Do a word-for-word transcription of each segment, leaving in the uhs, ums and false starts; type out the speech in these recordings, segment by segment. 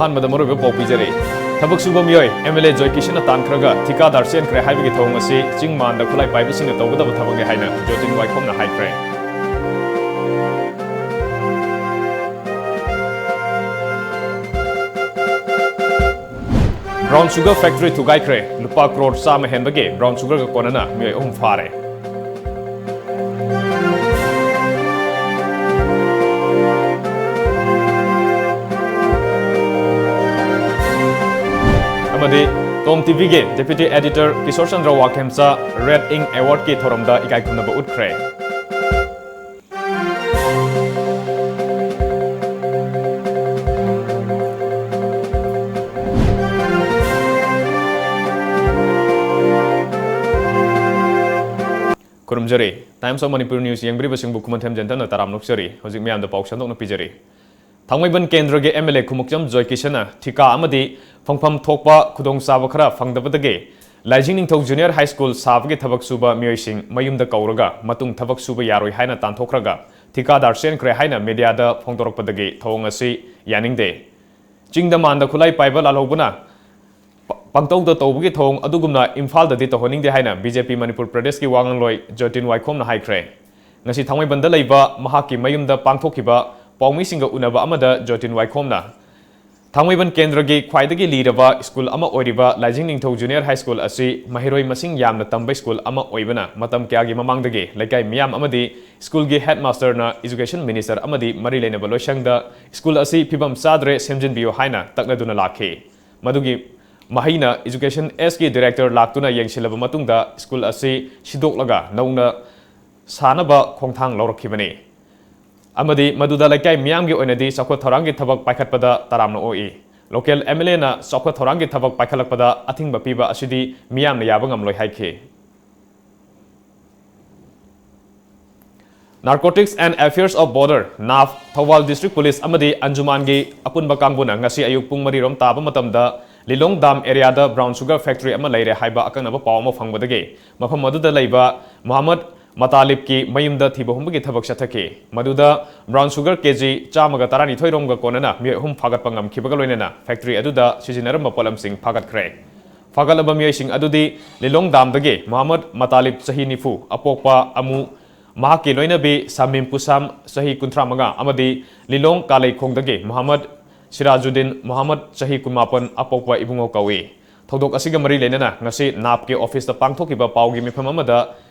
ꯑꯍꯥꯟꯕꯗ ꯃꯔꯨꯑꯣꯏꯕ ꯄꯥꯎ ꯄꯤꯖꯔꯤ꯫ ꯊꯕꯛ ꯁꯨꯕ ꯃꯤꯑꯣꯏ ꯑꯦꯝ ꯑꯦꯜ ꯑꯦ ꯖꯣꯏꯀꯤꯁꯟꯅ ꯇꯥꯟꯈ꯭ꯔꯒ ꯊꯤꯀꯥꯗꯥꯔ ꯆꯦꯟꯈ꯭ꯔꯦ ꯍꯥꯏꯕꯒꯤ ꯊꯧꯑꯣꯡ ꯑꯁꯤ ꯆꯤꯡ ꯃꯥꯟꯗ ꯈꯨꯠꯂꯥꯏ ꯄꯥꯏꯕꯁꯤꯡꯅ ꯇꯧꯒꯗꯕ ꯊꯕꯛꯅꯤ ꯍꯥꯏꯅ ꯖꯣꯇꯤꯟ ꯋꯥꯏꯈꯣꯝꯅ ꯍꯥꯏꯈ꯭ꯔꯦ꯫ Brown sugar factory ꯊꯨꯒꯥꯏꯈ꯭ꯔꯦ꯫ ꯂꯨꯄꯥ ꯀ꯭ꯔꯣꯔ ꯆꯥꯝꯃ ꯍꯦꯟꯕꯒꯤ brown sugarꯒ ꯀꯣꯟꯅꯅ ꯃꯤꯑꯣꯏ ꯑꯍꯨꯝ ꯐꯥꯔꯦ꯫ ꯑꯃꯗꯤ Tom TVꯒꯤ deputy editor Kishore Chandra ꯋꯥꯈꯦꯝꯆꯥ Red Ink Awardꯀꯤ ꯊꯧꯔꯝꯗ ꯏꯀꯥꯏ ꯈꯨꯝꯅꯕ ꯎꯠꯈ꯭ꯔꯦ꯫ ꯈꯨꯔꯨꯝꯖꯔꯤ꯫ Times of Manipur News ꯌꯦꯡꯕꯤꯔꯤꯕꯁꯤꯡꯕꯨ ꯈꯨꯃꯟꯊꯦꯝ ꯖꯦꯟꯇꯟꯅ ꯇꯔꯥꯝꯅ ꯑꯣꯛꯆꯔꯤ꯫ ꯍꯧꯖꯤꯛ ꯃꯤꯌꯥꯝꯗ ꯄꯥꯎ ꯁꯟꯗꯣꯛꯅ ꯄꯤꯖꯔꯤ꯫ ꯊꯥꯡꯃꯩꯕꯟ ꯀꯦꯟꯗ꯭ꯔꯒꯤ ꯑꯦꯝ ꯑꯦꯜ ꯑꯦ ꯈꯨꯃꯨꯛꯆꯝ ꯖꯣꯏꯀꯤꯁꯟꯅ ꯊꯤꯀꯥ ꯑꯃꯗꯤ ꯐꯪꯐꯝ ꯊꯣꯛꯄ ꯈꯨꯗꯣꯡꯆꯥꯕ ꯈꯔ ꯐꯪꯗꯕꯗꯒꯤ ꯂꯥꯏꯖꯤꯡ ꯅꯤꯡꯊꯧ ꯖꯨꯅꯤꯌꯔ ꯍꯥꯏ ꯁ꯭ꯀꯨꯜ ꯁꯥꯕꯒꯤ ꯊꯕꯛ ꯁꯨꯕ ꯃꯤꯑꯣꯏꯁꯤꯡ ꯃꯌꯨꯝꯗ ꯀꯧꯔꯒ ꯃꯇꯨꯡ ꯊꯕꯛ ꯁꯨꯕ ꯌꯥꯔꯣꯏ ꯍꯥꯏꯅ ꯇꯥꯟꯊꯣꯛꯈ꯭ꯔꯒ ꯊꯤꯀꯥꯗꯥꯔ ꯆꯦꯟꯈ꯭ꯔꯦ ꯍꯥꯏꯅ ꯃꯦꯗꯤꯌꯥꯗ ꯐꯣꯡꯗꯣꯔꯛꯄꯗꯒꯤ ꯊꯧꯑꯣꯡ ꯑꯁꯤ ꯌꯥꯅꯤꯡꯗꯦ꯫ ꯆꯤꯡꯗ ꯃꯥꯟꯗ ꯈꯨꯠꯂꯥꯏ ꯄꯥꯏꯕ ꯂꯥꯜꯍꯧꯕꯅ ꯄ-, ꯄꯪꯇꯧꯗ ꯇꯧꯕꯒꯤ ꯊꯧꯑꯣꯡ ꯑꯗꯨꯒꯨꯝꯅ ꯏꯝꯐꯥꯜꯗꯗꯤ ꯇꯧꯍꯟꯅꯤꯡꯗꯦ ꯍꯥꯏꯅ ꯕꯤ ꯖꯦ ꯄꯤ ꯃꯅꯤꯄꯨꯔ ꯄ꯭ꯔꯗꯦꯁꯀꯤ ꯋꯥ ꯉꯥꯡꯂꯣꯏ ꯖꯣꯇꯤꯟ ꯋꯥꯏꯈꯣꯝꯅ ꯍꯥꯏꯈ꯭ꯔꯦ꯫ ꯉꯁꯤ ꯊꯥꯡꯃꯩꯕꯟꯗ ꯂꯩꯕ ꯃꯍꯥꯛꯀꯤ ꯃꯌꯨꯝꯗ ꯄꯥꯡꯊꯣꯛꯈꯤꯕ ꯄꯥꯎꯃꯤꯁꯤꯡꯒ ꯎꯅꯕ ꯑꯃꯗ ꯖꯣꯇꯤꯟ ꯋꯥꯏꯈꯣꯝꯅ ꯊꯥꯡꯃꯩꯕꯟ ꯀꯦꯟꯗ꯭ꯔꯒꯤ ꯈ꯭ꯋꯥꯏꯗꯒꯤ ꯂꯤꯔꯕ ꯁ꯭ꯀꯨꯜ ꯑꯃ ꯑꯣꯏꯔꯤꯕ ꯂꯥꯏꯖꯤꯡ ꯅꯤꯡꯊꯧ ꯖꯨꯅꯤꯌꯔ ꯍꯥꯏ ꯁ꯭ꯀꯨꯜ ꯑꯁꯤ ꯃꯍꯩꯔꯣꯏ ꯃꯁꯤꯡ ꯌꯥꯝꯅ ꯇꯝꯕ ꯁ꯭ꯀꯨꯜ ꯑꯃ ꯑꯣꯏꯕꯅ ꯃꯇꯝ ꯀꯌꯥꯒꯤ ꯃꯃꯥꯡꯗꯒꯤ ꯂꯩꯀꯥꯏ ꯃꯤꯌꯥꯝ ꯑꯃꯗꯤ ꯁ꯭ꯀꯨꯜꯒꯤ ꯍꯦꯗꯃꯥꯁꯇꯔꯅ ꯏꯖꯨꯀꯦꯁꯟ ꯃꯤꯅꯤꯁꯇꯔ ꯑꯃꯗꯤ ꯃꯔꯤ ꯂꯩꯅꯕ ꯂꯣꯏꯁꯪꯗ ꯁ꯭ꯀꯨꯜ ꯑꯁꯤ ꯐꯤꯕꯝ ꯆꯥꯗ꯭ꯔꯦ, ꯁꯦꯝꯖꯤꯟꯕꯤꯌꯨ ꯍꯥꯏꯅ ꯇꯛꯅꯗꯨꯅ ꯂꯥꯛꯈꯤ꯫ ꯃꯗꯨꯒꯤ ꯃꯍꯩꯅ ꯏꯖꯨꯀꯦꯁꯟ ꯑꯦꯁꯀꯤ ꯗꯤꯔꯦꯛꯇꯔ ꯂꯥꯛꯇꯨꯅ ꯌꯦꯡꯁꯤꯜꯂꯕ ꯃꯇꯨꯡꯗ ꯁ꯭ꯀꯨꯜ ꯑꯁꯤ ꯁꯤꯗꯣꯛꯂꯒ ꯅꯧꯅ ꯁꯥꯅꯕ ꯈꯣꯡꯊꯥꯡ ꯂꯧꯔꯛꯈꯤꯕꯅꯤ꯫ ꯑꯃꯗꯤ ꯃꯗꯨꯗ ꯂꯩꯀꯥꯏ ꯃꯤꯌꯥꯝꯒꯤ ꯑꯣꯏꯅꯗꯤ ꯆꯥꯎꯈꯠ ꯊꯧꯔꯥꯡꯒꯤ ꯊꯕꯛ ꯄꯥꯏꯈꯠꯄꯗ ꯇꯔꯥꯝꯅ ꯑꯣꯛꯏ꯫ ꯂꯣꯀꯦꯜ ꯑꯦꯝ ꯑꯦꯜ ꯑꯦꯅ ꯆꯥꯎꯈꯠ ꯊꯧꯔꯥꯡꯒꯤ ꯊꯕꯛ ꯄꯥꯏꯈꯠꯂꯛꯄꯗ ꯑꯊꯤꯡꯕ ꯄꯤꯕ ꯑꯁꯤꯗꯤ ꯃꯤꯌꯥꯝꯅ ꯌꯥꯕ ꯉꯝꯂꯣꯏ ꯍꯥꯏꯈꯤ꯫ Narcotics and Affairs of Border, ꯅꯥꯐ, ꯊꯧꯕꯥꯜ ꯗꯤꯁꯇ꯭ꯔꯤꯛ ꯄꯨꯂꯤꯁ ꯑꯃꯗꯤ ꯑꯟꯖꯨꯃꯥꯟꯒꯤ ꯑꯄꯨꯟꯕ ꯀꯥꯡꯕꯨꯅ ꯉꯁꯤ ꯑꯌꯨꯛ ꯄꯨꯡ ꯃꯔꯤ ꯔꯣꯝ ꯇꯥꯕ ꯃꯇꯝꯗ ꯂꯤꯂꯣꯡ ꯗꯥꯝ ꯑꯦꯔꯤꯌꯥꯗ brown sugar factory ꯑꯃ ꯂꯩꯔꯦ ꯍꯥꯏꯕ ꯑꯀꯛꯅꯕ ꯄꯥꯎ ꯑꯃ ꯐꯪꯕꯗꯒꯤ ꯃꯐꯝ ꯑꯗꯨꯗ ꯂꯩꯕ ꯃꯨꯍꯝꯃꯗ ꯃꯇꯥꯂꯤꯞꯀꯤ ꯃꯌꯨꯝꯗ ꯊꯤꯕ ꯍꯨꯝꯕꯒꯤ ꯊꯕꯛ ꯆꯠꯊꯈꯤ꯫ ꯃꯗꯨꯗ brown sugar ꯀꯦ ꯖꯤ ꯆꯥꯝꯃꯒ ꯇꯔꯥꯅꯤꯊꯣꯏ ꯔꯣꯝꯒ ꯀꯣꯟꯅꯅ ꯃꯤꯑꯣꯏ ꯑꯍꯨꯝ ꯐꯥꯒꯠꯄ ꯉꯝꯈꯤꯕꯒ ꯂꯣꯏꯅꯅ factory ꯑꯗꯨꯗ ꯁꯤꯖꯤꯟꯅꯔꯝꯕ ꯄꯣꯠꯂꯝꯁꯤꯡ ꯐꯥꯒꯠꯈ꯭ꯔꯦ꯫ ꯐꯥꯒꯠꯂꯕ ꯃꯤꯑꯣꯏꯁꯤꯡ ꯑꯗꯨꯗꯤ ꯂꯤꯂꯣꯡ ꯗꯥꯝꯗꯒꯤ ꯃꯨꯍꯝꯃꯗ ꯃꯇꯥꯂꯤꯕ, ꯆꯍꯤ ꯅꯤꯐꯨ, ꯑꯄꯣꯛꯄ ꯑꯃꯨ, ꯃꯍꯥꯛꯀꯤ ꯂꯣꯏꯅꯕꯤ ꯁꯃꯤꯝ ꯄꯨꯁꯥꯝ, ꯆꯍꯤ ꯀꯨꯟꯊ꯭ꯔꯥ ꯃꯉꯥ, ꯑꯃꯗꯤ ꯂꯤꯂꯣꯡ ꯀꯥꯂꯩꯈꯣꯡꯗꯒꯤ ꯃꯨꯍꯝꯃꯗ ꯁꯤꯔꯥꯖꯨꯗꯤꯟ ꯃꯨꯍꯝꯃꯗ, ꯆꯍꯤ ꯀꯨꯟꯃꯥꯄꯟ, ꯑꯄꯣꯛꯄ ꯏꯕꯨꯡꯉꯣ ꯀꯧꯏ꯫ ꯊꯧꯗꯣꯛ ꯑꯁꯤꯒ ꯃꯔꯤ ꯂꯩꯅꯅ ꯉꯁꯤ ꯅꯥꯞꯀꯤ ꯑꯣꯐꯤꯁꯇ ꯄꯥꯡꯊꯣꯛꯈꯤꯕ ꯄꯥꯎꯒꯤ ꯃꯤꯐꯝ ꯑꯃꯗ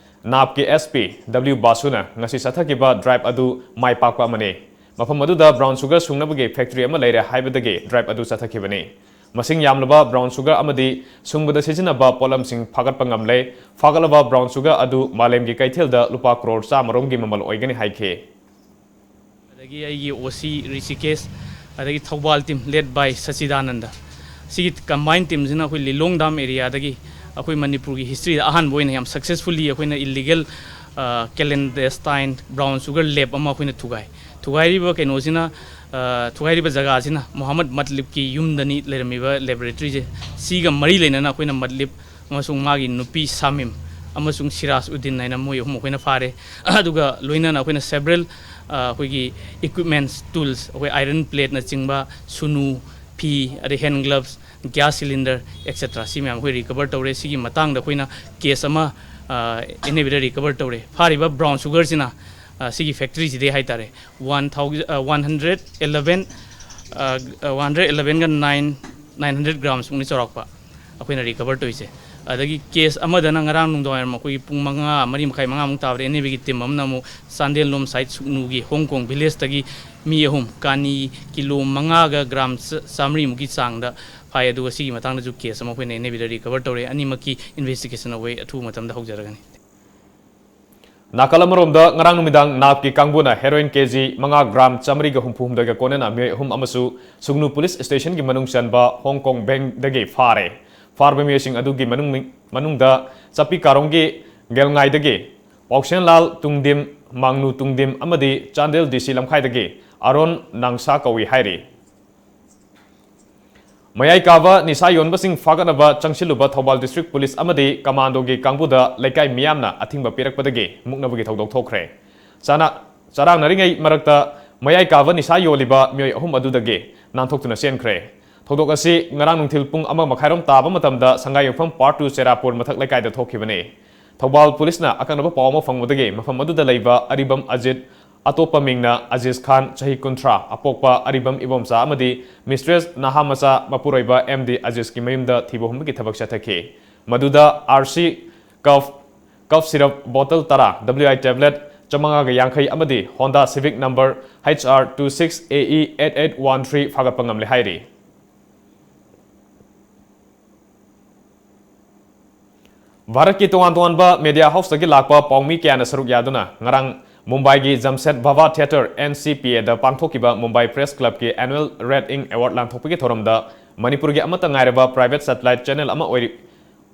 ꯅꯥꯞꯀꯤ S P W ꯕꯥꯁꯨꯅ ꯉꯁꯤ ꯆꯠꯊꯈꯤꯕ drive ꯑꯗꯨ ꯃꯥꯏ ꯄꯥꯛꯄ ꯑꯃꯅꯤ꯫ ꯃꯐꯝ ꯑꯗꯨꯗ brown sugar ꯁꯨꯡꯅꯕꯒꯤ factory ꯑꯃ ꯂꯩꯔꯦ ꯍꯥꯏꯕꯗꯒꯤ drive ꯑꯗꯨ ꯆꯠꯊꯈꯤꯕꯅꯤ꯫ ꯃꯁꯤꯡ ꯌꯥꯝꯂꯕ brown sugar ꯑꯃꯗꯤ ꯁꯨꯡꯕꯗ ꯁꯤꯖꯤꯟꯅꯕ ꯄꯣꯠꯂꯝꯁꯤꯡ ꯐꯥꯒꯠꯄ ꯉꯝꯂꯦ꯫ ꯐꯥꯒꯠꯂꯕ brown sugar ꯑꯗꯨ ꯃꯥꯂꯦꯝꯒꯤ ꯀꯩꯊꯦꯜꯗ ꯂꯨꯄꯥ ꯀ꯭ꯔꯣꯔ ꯆꯥꯝꯃ ꯔꯣꯝꯒꯤ ꯃꯃꯜ ꯑꯣꯏꯒꯅꯤ ꯍꯥꯏꯈꯤ꯫ ꯑꯗꯒꯤ ꯑꯩꯒꯤ O C ꯔꯤꯁꯤꯀꯦꯁ, ꯑꯗꯒꯤ ꯊꯧꯕꯥꯜ team led by ꯁꯆꯤꯗꯥꯅꯟꯗ, ꯁꯤꯒꯤ combine teamꯁꯤꯅ ꯑꯩꯈꯣꯏ ꯂꯤꯂꯣꯡ ꯗꯥꯝ areaꯗꯒꯤ ꯑꯩꯈꯣꯏ ꯃꯅꯤꯄꯨꯔꯒꯤ historyꯗ ꯑꯍꯥꯟꯕ ꯑꯣꯏꯅ ꯌꯥꯝ successfully ꯑꯩꯈꯣꯏꯅ illegal, ꯑ, clandestine brown sugar lab ꯑꯃ ꯑꯩꯈꯣꯏꯅ ꯊꯨꯒꯥꯏ꯫ ꯊꯨꯒꯥꯏꯔꯤꯕ ꯀꯩꯅꯣꯁꯤꯅ, ꯑ, ꯊꯨꯒꯥꯏꯔꯤꯕ ꯖꯒꯥꯁꯤꯅ ꯃꯨꯍꯝꯃꯗ ꯃꯠꯂꯤꯕꯀꯤ ꯌꯨꯝꯗꯅꯤ ꯂꯩꯔꯝꯃꯤꯕ laboratoryꯁꯦ꯫ ꯁꯤꯒ ꯃꯔꯤ ꯂꯩꯅꯅ ꯑꯩꯈꯣꯏꯅ ꯃꯠꯂꯤꯕ ꯑꯃꯁꯨꯡ ꯃꯥꯒꯤ ꯅꯨꯄꯤ ꯁꯥꯃꯤꯝ ꯑꯃꯁꯨꯡ ꯁꯤꯔꯥꯖ ꯎꯗꯤꯟ ꯍꯥꯏꯅ ꯃꯣꯏ ꯑꯍꯨꯝ ꯑꯩꯈꯣꯏꯅ ꯐꯥꯔꯦ꯫ ꯑꯗꯨꯒ ꯂꯣꯏꯅꯅ ꯑꯩꯈꯣꯏꯅ several, ꯑ, ꯑꯩꯈꯣꯏꯒꯤ equipments, tools, ꯑꯩꯈꯣꯏ iron plateꯅꯆꯤꯡꯕ, ꯁꯨꯅꯨ, ꯐꯤ, ꯑꯗꯩ hand gloves, gas cylinder, et cetera, ꯁꯤ ꯃꯌꯥꯝ ꯑꯩꯈꯣꯏ recover ꯇꯧꯔꯦ꯫ ꯁꯤꯒꯤ ꯃꯇꯥꯡꯗ ꯑꯩꯈꯣꯏꯅ case ꯑꯃ, ꯑ, N A Bꯗ recover ꯇꯧꯔꯦ꯫ ꯐꯥꯔꯤꯕ brown sugarꯁꯤꯅ, ꯑ, ꯁꯤꯒꯤ factoryꯁꯤꯗꯩ ꯍꯥꯏꯇꯥꯔꯦ, one thousand, ꯑ, one hundred eleven, ꯑ, one hundred elevenꯒ nine, nine hundred gramsꯃꯨꯛꯅꯤ ꯆꯥꯎꯔꯥꯛꯄ ꯑꯩꯈꯣꯏꯅ recover ꯇꯧꯔꯤꯁꯦ꯫ ꯑꯗꯒꯤ case ꯑꯃꯗꯅ ꯉꯔꯥꯡ ꯅꯨꯡꯗꯥꯡꯋꯥꯏꯔꯝ ꯑꯩꯈꯣꯏꯒꯤ ꯄꯨꯡ ꯃꯉꯥ, ꯃꯔꯤ ꯃꯈꯥꯏ, ꯃꯉꯥꯃꯨꯛ ꯇꯥꯕꯗ N A Bꯒꯤ team ꯑꯃꯅ ꯑꯃꯨꯛ ꯆꯥꯟꯗꯦꯜ ꯂꯣꯝ side ꯁꯨꯛꯅꯨꯒꯤ ꯍꯣꯡꯀꯣꯡ villageꯇꯒꯤ ꯃꯤ ꯑꯍꯨꯝ, ꯀꯥꯅꯤ ꯀꯤꯂꯣ ꯃꯉꯥꯒ gram ꯆ-, ꯆꯥꯃꯔꯤꯃꯨꯛꯀꯤ ꯆꯥꯡꯗ ꯐꯥꯏ꯫ ꯑꯗꯨꯒ ꯁꯤꯒꯤ ꯃꯇꯥꯡꯗꯁꯨ case ꯑꯃ ꯑꯩꯈꯣꯏꯅ N A Bꯗ recover ꯇꯧꯔꯦ꯫ ꯑꯅꯤꯃꯛꯀꯤ investigation ꯑꯩꯈꯣꯏ ꯑꯊꯨꯕ ꯃꯇꯝꯗ ꯍꯧꯖꯔꯒꯅꯤ꯫ ꯅꯥꯀꯜ ꯑꯃꯔꯣꯝꯗ, ꯉꯔꯥꯡ ꯅꯨꯃꯤꯗꯥꯡ ꯅꯥꯞꯀꯤ ꯀꯥꯡꯕꯨꯅ heroin ꯀꯦ ꯖꯤ ꯃꯉꯥ gram ꯆꯥꯃꯔꯤꯒ ꯍꯨꯝꯐꯨ ꯍꯨꯝꯗꯣꯏꯒ ꯀꯣꯟꯅꯅ ꯃꯤꯑꯣꯏ ꯑꯍꯨꯝ ꯑꯃꯁꯨ ꯁꯨꯒꯅꯨ police stationꯒꯤ ꯃꯅꯨꯡ ꯆꯟꯕ ꯍꯣꯡꯀꯣꯡ bankꯗꯒꯤ ꯐꯥꯔꯦ꯫ ꯐꯥꯔꯕ ꯃꯤꯑꯣꯏꯁꯤꯡ ꯑꯗꯨꯒꯤ ꯃꯅꯨꯡ, ꯃꯅꯨꯡꯗ ꯆꯥꯄꯤ ꯀꯥꯔꯣꯡꯒꯤ ꯒꯦꯜꯉꯥꯏꯗꯒꯤ ꯄꯥꯎꯁꯦꯟꯂꯥꯜ ꯇꯨꯡꯗꯤꯝ, ꯃꯥꯡꯅꯨ ꯇꯨꯡꯗꯤꯝ ꯑꯃꯗꯤ ꯆꯥꯟꯗꯦꯜ D C ꯂꯝꯈꯥꯏꯗꯒꯤ ꯑꯔꯣꯟ ꯅꯥꯡꯁꯥ ꯀꯧꯏ ꯍꯥꯏꯔꯤ꯫ ꯃꯌꯥꯏ ꯀꯥꯕ ꯅꯤꯁꯥ ꯌꯣꯟꯕꯁꯤꯡ ꯐꯥꯒꯠꯅꯕ ꯆꯪꯁꯤꯜꯂꯨꯕ ꯊꯧꯕꯥꯜ ꯗꯤꯁꯇ꯭ꯔꯤꯛ ꯄꯨꯂꯤꯁ ꯑꯃꯗꯤ ꯀꯃꯥꯟꯗꯣꯒꯤ ꯀꯥꯡꯕꯨꯗ ꯂꯩꯀꯥꯏ ꯃꯤꯌꯥꯝꯅ ꯑꯊꯤꯡꯕ ꯄꯤꯔꯛꯄꯗꯒꯤ ꯃꯨꯛꯅꯕꯒꯤ ꯊꯧꯗꯣꯛ ꯊꯣꯛꯈ꯭ꯔꯦ꯫ ꯆꯥꯅ-, ꯆꯔꯥꯡꯅꯔꯤꯉꯩ ꯃꯔꯛꯇ ꯃꯌꯥꯏ ꯀꯥꯕ ꯅꯤꯁꯥ ꯌꯣꯜꯂꯤꯕ ꯃꯤꯑꯣꯏ ꯑꯍꯨꯝ ꯑꯗꯨꯗꯒꯤ ꯅꯥꯟꯊꯣꯛꯇꯨꯅ ꯆꯦꯟꯈ꯭ꯔꯦ꯫ ꯊꯧꯗꯣꯛ ꯑꯁꯤ ꯉꯔꯥꯡ ꯅꯨꯡꯊꯤꯜ ꯄꯨꯡ ꯑꯃ ꯃꯈꯥꯏꯔꯣꯝ ꯇꯥꯕ ꯃꯇꯝꯗ ꯁꯉꯥꯏꯌꯨꯝꯐꯝ Part Two ꯆꯦꯔꯥꯄꯨꯔ ꯃꯊꯛ ꯂꯩꯀꯥꯏꯗ ꯊꯣꯛꯈꯤꯕꯅꯤ꯫ ꯊꯧꯕꯥꯜ ꯄꯨꯂꯤꯁꯅ ꯑꯀꯛꯅꯕ ꯄꯥꯎ ꯑꯃ ꯐꯪꯕꯗꯒꯤ ꯃꯐꯝ ꯑꯗꯨꯗ ꯂꯩꯕ ꯑꯔꯤꯕꯝ ꯑꯖꯤꯠ, ꯑꯇꯣꯞꯄ ꯃꯤꯡꯅ ꯑꯖꯤꯖ ꯈꯥꯟ, ꯆꯍꯤ ꯀꯨꯟꯊ꯭ꯔꯥ, ꯑꯄꯣꯛꯄ ꯑꯔꯤꯕꯝ ꯏꯕꯣꯝꯆꯥ ꯑꯃꯗꯤ ꯃꯤꯁꯇ꯭ꯔꯦꯁ ꯅꯍꯥ ꯃꯆꯥ ꯃꯄꯨꯔꯣꯏꯕ ꯑꯦꯝ ꯗꯤ ꯑꯖꯤꯖꯀꯤ ꯃꯌꯨꯝꯗ ꯊꯤꯕ ꯍꯨꯝꯕꯒꯤ ꯊꯕꯛ ꯆꯠꯊꯈꯤ꯫ ꯃꯗꯨꯗ R C cough, cough syrup ꯕꯣꯇꯜ ꯇꯔꯥ, ꯗꯕ꯭ꯂꯤꯌꯨ ꯑꯥꯏ ꯇꯦꯕ꯭ꯂꯦꯠ ꯆꯥꯃꯉꯥꯒ ꯌꯥꯡꯈꯩ ꯑꯃꯗꯤ Honda civic number H R two six A E eight eight one three ꯐꯥꯒꯠꯄ ꯉꯝꯂꯦ ꯍꯥꯏꯔꯤ꯫ ꯚꯥꯔꯠꯀꯤ ꯇꯣꯉꯥꯟ ꯇꯣꯉꯥꯟꯕ ꯃꯦꯗꯤꯌꯥ ꯍꯥꯎꯁꯇꯒꯤ ꯂꯥꯛꯄ ꯄꯥꯎꯃꯤ ꯀꯌꯥꯅ ꯁꯔꯨꯛ ꯌꯥꯗꯨꯅ ꯉꯔꯥꯡ ꯃꯨꯝꯕꯥꯏꯒꯤ Jamshed Bhabha theatre, N C P A ꯗ ꯄꯥꯡꯊꯣꯛꯈꯤꯕ ꯃꯨꯝꯕꯥꯏ ꯄ꯭ꯔꯦꯁ ꯀ꯭ꯂꯕꯀꯤ ꯑꯦꯅꯨꯑꯦꯜ ꯔꯦꯗ ꯏꯪ ꯑꯦꯋꯥꯔꯗ ꯂꯥꯟꯊꯣꯛꯄꯒꯤ ꯊꯧꯔꯝꯗ ꯃꯅꯤꯄꯨꯔꯒꯤ ꯑꯃꯠꯇ ꯉꯥꯏꯔꯕ ꯄ꯭ꯔꯥꯏꯚꯦꯠ ꯁꯦꯇꯦꯂꯥꯏꯠ ꯆꯦꯅꯦꯜ ꯑꯃ ꯑꯣꯏꯔꯤ-,